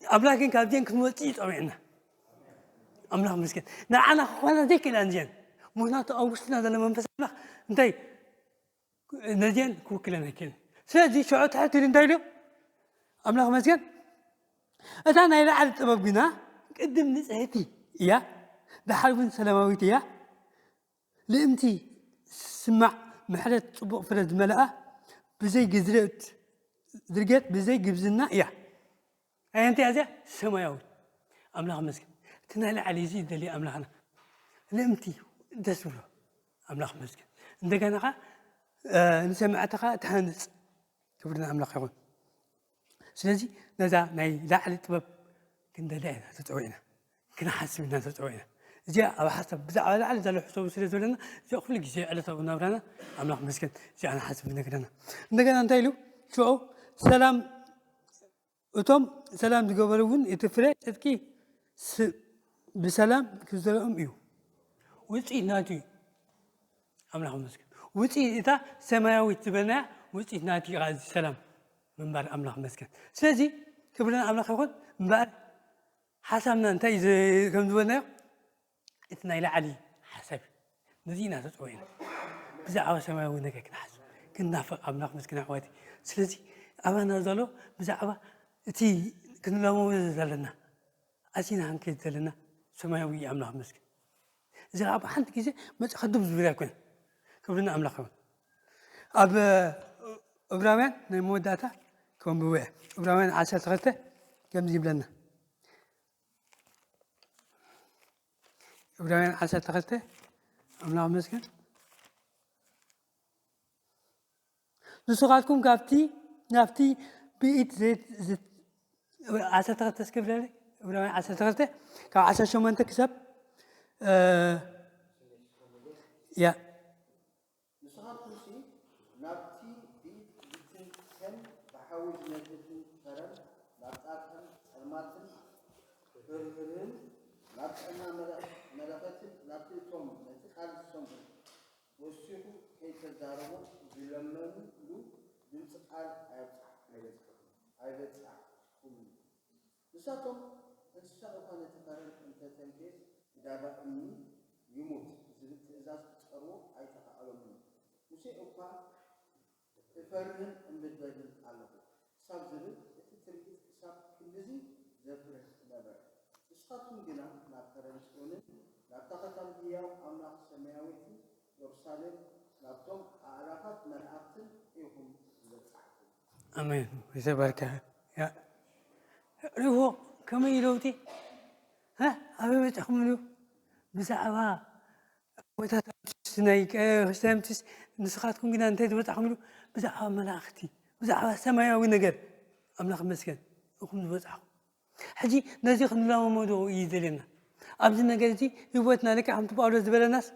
ኣምላኽ ግን ካብዚአን ክንወፅእ እዩ ፀዊዕና። ኣምላኽ መስገን ንዓና ክኾና ዘይክእላ እዚአን። ምክንያቱ ኣብ ውሽጥና ዘሎ መንፈስ ኣምላኽ እንታይ ነዚአን ክውክለን ኣይክእልን። ስለዚ ሽዑ ትሕት ኢሉ እንታይ ኢሉ? ኣምላኽ መስገን እታ ናይ ላዕሊ ጥበብ ግና ቅድም ንፅህቲ እያ፣ ደሓር እውን ሰላማዊት እያ። ልእምቲ ስማዕ ምሕረት ጽቡቕ ፍረ ዝመልኣ ብዘይ ግዝረት ድርገት ብዘይ ግብዝና እያ። ኣየንቲ እያ እዚኣ? ሰማያዊ ኣምላኽ መስገን። እቲ ናይ ላዕሊ እዚ ይደሊ ኣምላኽና ልእምቲ ደስ ብሎ ኣምላኽ መስገን። እንደገና ኸዓ ንሰማዕቲ ኸዓ ትሃንጽ። ክብሪ ንኣምላኽ ይኹን። ስለዚ ነዛ ናይ ላዕሊ ጥበብ ክንደልያ ኢና ተፀዊዕና፣ ክንሓስብ ኢና ተፀዊዕና። እዚኣ ኣብ ሓሳብ ብዛዕባ ላዕሊ ዘሎ ሕሰቡ ስለ ዘለና እዚኣ ኩሉ ግዜ ዕለታዊ ናብራና ኣምላኽ መስገን እዚኣ ንሓስብ ይነግረና። እንደገና እንታይ ኢሉ ሽዑ ሰላም እቶም ሰላም ዝገበሩ እውን እቲ ፍረ ጽድቂ ስ- ብሰላም ክዘርኦም እዩ። ውፅኢት ናቱ እዩ። ኣምላኽ መስገን ውፅኢት እታ ሰማያዊት ዝበልናያ ውፅኢት ናቱ እዩ። እዚ ሰላም ምንባር ኣምላኽ መስገን። ስለዚ ክብርን ኣምላኽ ይኹን እምበኣር ሓሳብና እንታይ እዩ ዝ- ከም ዝበልናዮ እቲ ናይ ላዕሊ ሓሳብ እዩ። ነዚ ኢና ተፀዊዕና ብዛዕባ ሰማያዊ ነገር ክንሓስብ ክንናፍቕ ኣምላኽ መስገን ኣሕዋቲ። ስለዚ ኣባና ዘሎ ብዛዕባ እቲ ክንለማመዶ ዘለና ኣዚና ክንከይድ ዘለና ሰማያዊ ኣምላኽ መስገን። እዚ ከዓ ብሓንቲ ግዜ መፂ ከድብ ዝብል ኣይኮነን። ክብሪ ንኣምላኽ ይኹን። ኣብ እብራውያን ናይ መወዳእታ ከንብቦ እየ። እብራውያን ዓሰርተ ክልተ ከምዚ ይብለና። እብራውያን ዓሰርተ ክልተ ኣምላኽ መስገን ንስኻትኩም ካብቲ ናብቲ ብኢድ ዘይት- ዝት- ዓሰርተ ክልተ እስኪ ብለለይ። እብራውያን ዓሰርተ ክልተ ካብ ዓሰርተ ሸሞንተ ክሳብ እ፣ ያ ንስኻትኩምሲ ናብቲ ብኢድ ዝትንከን ብሓዊ ዝነድድን ፈረን ናብ ጻድቃን ጸልማትን ህርህርን ናብ ጥዕና መለ- መለኸትን ናብቲ እቶም ነቲ ቃል ዝሰምዑ ወሲኹ ከይተዛረቦ ዝለመንሉ ድምፂ ቃል ኣየብፅሓ ኣይበፅሓኹም ኣይበፅሓኹምን። ንሳቶም እንስሳ እኳ ነቲ ፈረን እንተተንከየስ ብዳባ እምኒ ይሙት ዝብል ትእዛዝ ክፀርዎ ኣይተኻእሎምን። ሙሴ እኳ እፈርህን እምበድበድን ኣለኹ ክሳብ ዝብል እቲ ትርኢት ክሳብ ክንድዚ ዘፍርህ ነበረ። ንስኻትኩም ግና ናብ ከረን ጽዮንን ናብታ ኸተማ ህያው ኣምላኽ ሰማያዊትን የሩሳሌም ናብቶም ኣእላፋት መላእኽትን ኢኹም ዝበጻሕኩም። ኣሜን። ይሰበርከ። ያ ሪእዎ ከመይ እዩ ለውጢ? እ? ኣበይ በጻኹም ኢሉ ብዛዕባ ኣቦታት ኣምቲስ ናይ ቀ- ክርስትያን ኣምቲስ ንስኻትኩም ግና እንታይ ዝበጻሕኩም ኢሉ ብዛዕባ መላእኽቲ ብዛዕባ ሰማያዊ ነገር ኣምላኽ መስገን እኹም ዝበጻሕኩም። ሕጂ ነዚ ክንለማመዶ እዩ ዘለና። ኣብዚ ነገር እዚ ህይወትና ልክዕ ከምቲ ጳውሎስ ዝበለናስ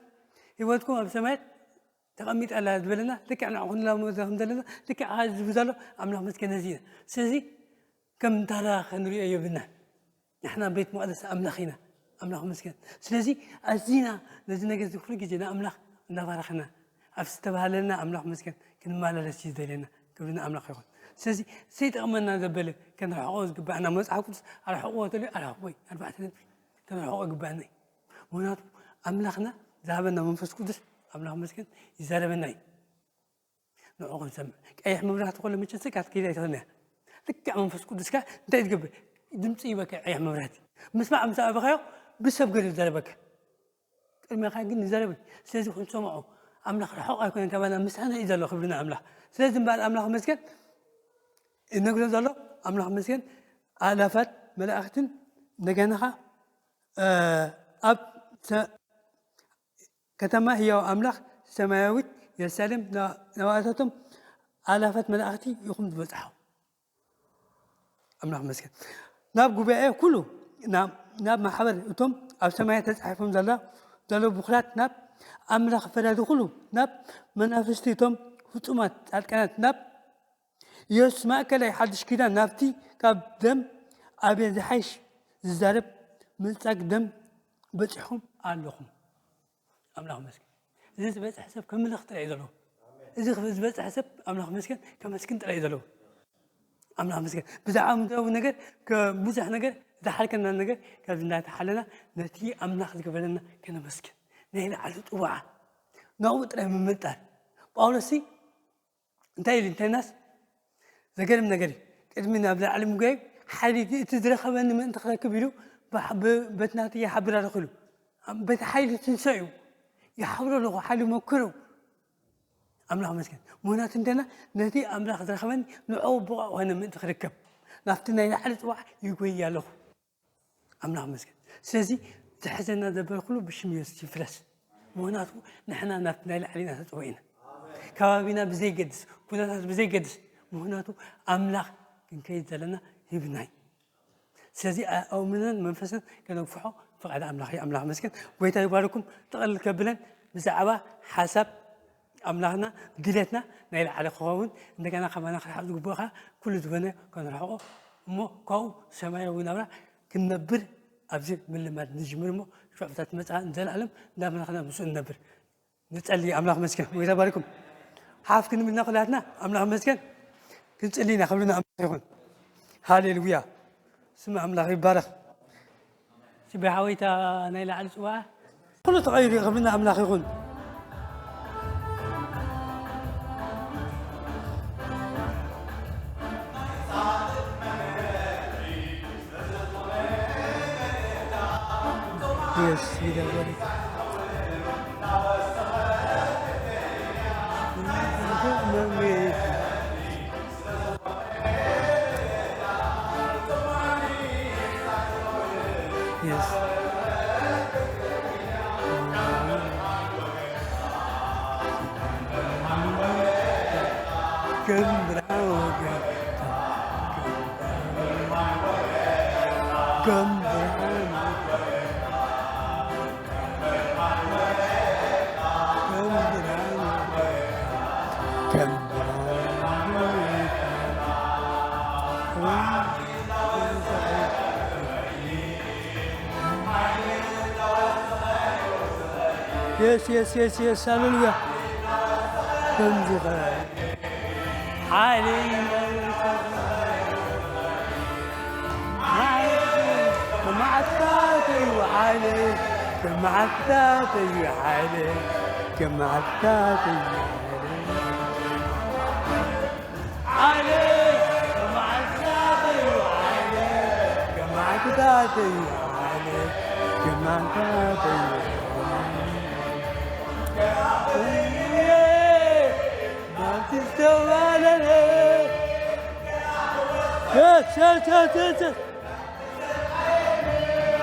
ህይወትኩም ኣብ ሰማያት ተቐሚጣ ኣላ ዝበለና ልክዕ ንዕኡ ክንለማመዶ ከም ዘለና ልክዕ ካ ዝብል ዘሎ ኣምላኽ መስገን ነዚ ኢና። ስለዚ ከም ታራ ክንሪኦ የብልናን። ንሕና ቤት መቕደስ ኣምላኽ ኢና። ኣምላኽ መስገን። ስለዚ ኣዚና ነዚ ነገር እዚ ኩሉ ግዜ ንኣምላኽ እናባረኽና ኣብ ዝተባህለና ኣምላኽ መስገን ክንመላለስ እዩ ዘድልየና። ክብሪ ንኣምላኽ ይኹን። ስለዚ ዘይጠቕመና ዘበለ ከነርሕቆ ዝግባእና፣ መጽሓፍ ቅዱስ ኣርሕቆ ተልዩ ኣርሕቆ እዩ። ኣርባዕተ ነጥቢ ከነርሕቆ ይግባእና እዩ። ምኽንያቱ ኣምላኽና ዝሃበና መንፈስ ቅዱስ፣ ኣምላኽ መስገን፣ ይዛረበና እዩ። ንዑ ክንሰምዕ። ቀይሕ መብራህቲ ከሎ መቸም ስቅ ኢልካ ትከይድ ኣይትኽእልን እያ። ልክዕ መንፈስ ቅዱስካ እንታይ ትገብር? ድምፂ ይበካ ቀይሕ መብራህቲ። ምስማዕ ምስ ኣበኻዮ ብሰብ ገለ ይዛረበካ። ቅድሚኻ ግን ይዛረብ። ስለዚ ክንሰምዖ፣ ኣምላኽ ርሑቕ ኣይኮነን ካባና፣ ምሳና እዩ ዘሎ። ክብሪ ንኣምላኽ። ስለዚ እምበኣር ኣምላኽ መስገን እነግሮ ዘሎ፣ ኣምላኽ መስገን ኣእላፋት መላእኽትን እንደገና ኸዓ፣ እ፣ ኣብ ሰ-፣ ከተማ ህያው ኣምላኽ ሰማያዊት የሩሳሌም ና-፣ ናብኣታቶም ኣእላፋት መላእኽቲ ኢኹም ዝበጽሑ። ኣምላኽ መስገን። ናብ ጉባኤ ኩሉ፣ ናብ፣ ናብ ማሕበር እቶም ኣብ ሰማይ ተጻሒፎም ዘላ-፣ ዘለዉ ብኹራት፣ ናብ ኣምላኽ ፈዳዲ ኩሉ፣ ናብ መናፍስቲ እቶም ፍጹማት ጻድቃናት፣ ናብ ኢየሱስ ማእከላይ ሓድሽ ኪዳን፣ ናብቲ ካብ ደም ኣቤል ዝሓይሽ ዝዛረብ ምንጻግ ደም በጺሕኩም ኣለኹም። ኣምላኽ መስገን። እዚ ዝበጽሐ ሰብ ከምልኽ ጥራይ እዩ ዘለዎ። እዚ ዝበጽሐ ሰብ ኣምላኽ መስገን ከመስግን ጥራይ እዩ ዘለዎ። ኣምላኽ መስገን። ብዛዕባ ምድራዊ ነገር፣ ከ-፣ ብዙሕ ነገር ዝሓልከና ነገር ካብዚ እንዳተሓለና ነቲ ኣምላኽ ዝገበረና ከነመስግን። ናይ ላዕሊ ጽዋዓ ናብኡ ጥራይ ምምንጣር። ጳውሎስሲ እንታይ ኢሉ እንተናስ ዘገርም ነገር እዩ። ቅድሚ ናብ ላዕሊ ምጉያይ ሓይሊ እቲ ዝረኸበኒ ምእንቲ ክረክብ ኢሉ ብሓ-፣ ብ-፣ በቲ ናተይ ይሓብር ኣለኹ ኢሉ። በቲ ሓይሊ ትንሳኤኡ ይሓብር ኣለኹ፣ ሓይሊ መክሩ። ኣምላኽ መስገን። ምኽንያቱ እንተና ነቲ ኣምላኽ ዝረኸበኒ ንዕኡ ብቑዕ ኮነ ምእንቲ ክርከብ ናብቲ ናይ ላዕሊ ጽዋዕ ይጎይ ኣለኹ። ኣምላኽ መስገን። ስለዚ ዝሕዘና ዘበለ ኩሉ ብሽም የሱስ ይፍረስ። ምኽንያቱ ንሕና ናብቲ ናይ ላዕሊ ኢና ተጸዊዕና። ከባቢና ብዘይገድስ፣ ኩነታት ብዘይገድስ፣ ምኽንያቱ ኣምላኽ ክንከይድ ዘለና ሂብና እዩ። ስለዚ ኣ-፣ ኣእምሮናን መንፈስናን ከነግፍሖ ፍቓድ ኣምላኽ እዩ። ኣምላኽ መስገን። ጎይታ ይባርኩም። ጥቕልል ከብለን ብዛዕባ ሓሳብ ኣምላኽና ድሌትና ናይ ላዕሊ ክኸውን፣ እንደገና ከማና ክርሕቕ ዝግብኦ ከዓ ኩሉ ዝበነ ከንርሕቆ እሞ ካብኡ ሰማያዊ ናብራ ክንነብር ኣብዚ ምልማድ ንጅምር እሞ ሽዑ እታ ትመጽኣ ንዘለኣለም እንዳኣምለኽና ምስኡ ንነብር። ንጸሊ። ኣምላኽ መስገን። ጎይታ ባሪኩም። ሓፍ ክንብል ኢና ኩላትና። ኣምላኽ መስገን። ክንጽሊ ኢና። ክብሪ ንኣምላኽ ይኹን። ሃሌሉያ። ስም ኣምላኽ ይባረኽ። ስቢ ሓወይታ ናይ ላዕሊ ጽዋዓ ኩሉ ተቐይሩ እዩ። ክብሪ ንኣምላኽ ይኹን። Yes, you got ready. Yes. Yes, yes, yes, yes. ሃሌሉያ። ከምዚ ኸ ሓይሊ መዓልታተይ ሓይሊ፣ መዓልታተይ ሓይሊ፣ መዓልታተይ ሓይሊ። ሓይሊ መዓልታተይ ሓይሊ፣ መዓልታተይ ሓይሊ፣ መዓልታተይ ሓይሊ። ናብቲ ዝተባረረ። Yes, yes, yes, yes, yes.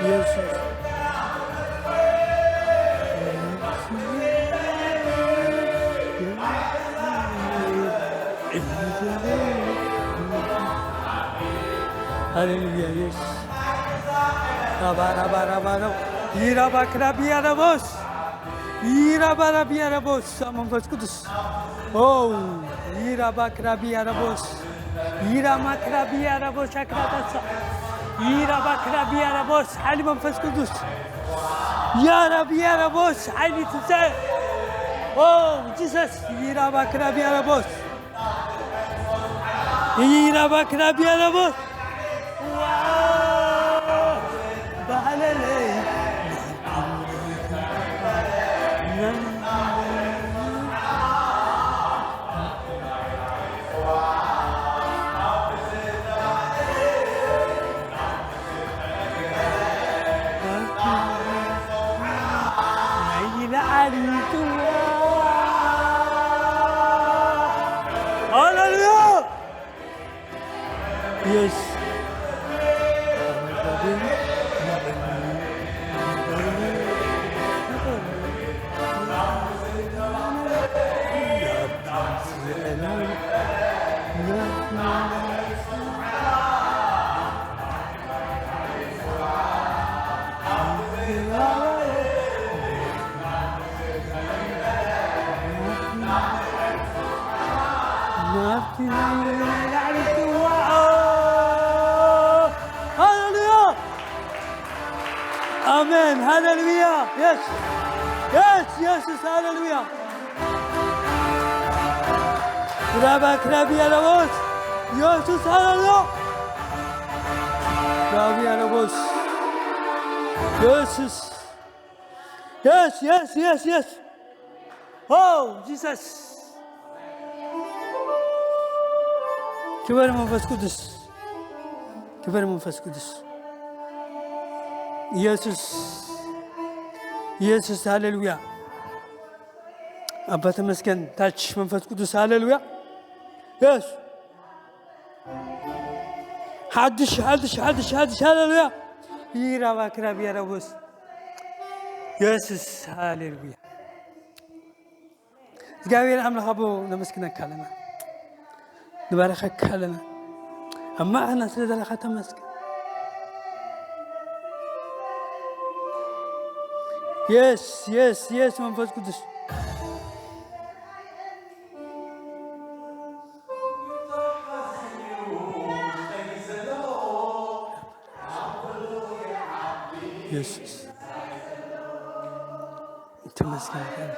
የሱስ። ሃሌሉያ፣ የሱስ። ራባ፣ ራባ፣ ራባ ነው። ይራባ ክራቢ ያረቦስ። ይራባራቢያረቦስ መንፈስ ቅዱስ። ኦ፣ ይራባክራቢያረቦስ። ይራማክራቢያረቦስ ኣክራታሳ። ይራባክራቢያረቦስ ሓይሊ መንፈስ ቅዱስ። ያራቢያረቦስ ሓይሊ ትንሳኤ። Oh, Jesus! Yiraba krabiya rabos. Yiraba krabiya rabos. Wow! Bahalele. Hallelujah! Yes. Hallelujah! Amen. Hallelujah. Yes. Yes, yes, yes. Hallelujah. Rabak Rabia Rabos. Yesus, haleluya. Rabia Rabos. Yesus. Yes, yes, yes, yes. Oh, Jesus. ክበር መንፈስ ቅዱስ። ክበር መንፈስ ቅዱስ። ኢየሱስ። ኢየሱስ፣ ሃሌሉያ። ኣባ ተመስገን፣ ታች መንፈስ ቅዱስ፣ ሃሌሉያ። የስ። ሓድሽ፣ ሓድሽ፣ ሓድሽ፣ ሓድሽ፣ ሃሌሉያ። ይራባ ክራብ ያረቦስ። የሱስ፣ ሃሌሉያ። እግዚኣብሔር ኣምላኽ ኣቦ፣ ነመስግነካ ኣለና፣ ንባረኸካ ኣለና። ኣብ ማእኸልና ስለ ዘለኻ ተመስገን። የስ፣ የስ፣ የስ፣ መንፈስ ቅዱስ። የሱስ ተመስገን።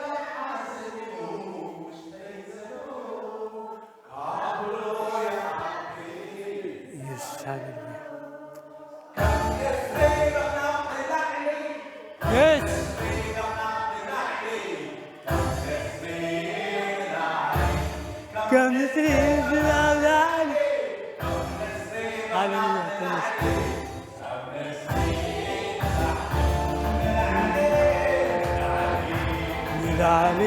የሱስ፣ ሃሌሉያ። የስ። ከም ንስሪ ዝላብላል። ሃሌሉያ፣ ተመስገን። ንላዕሊ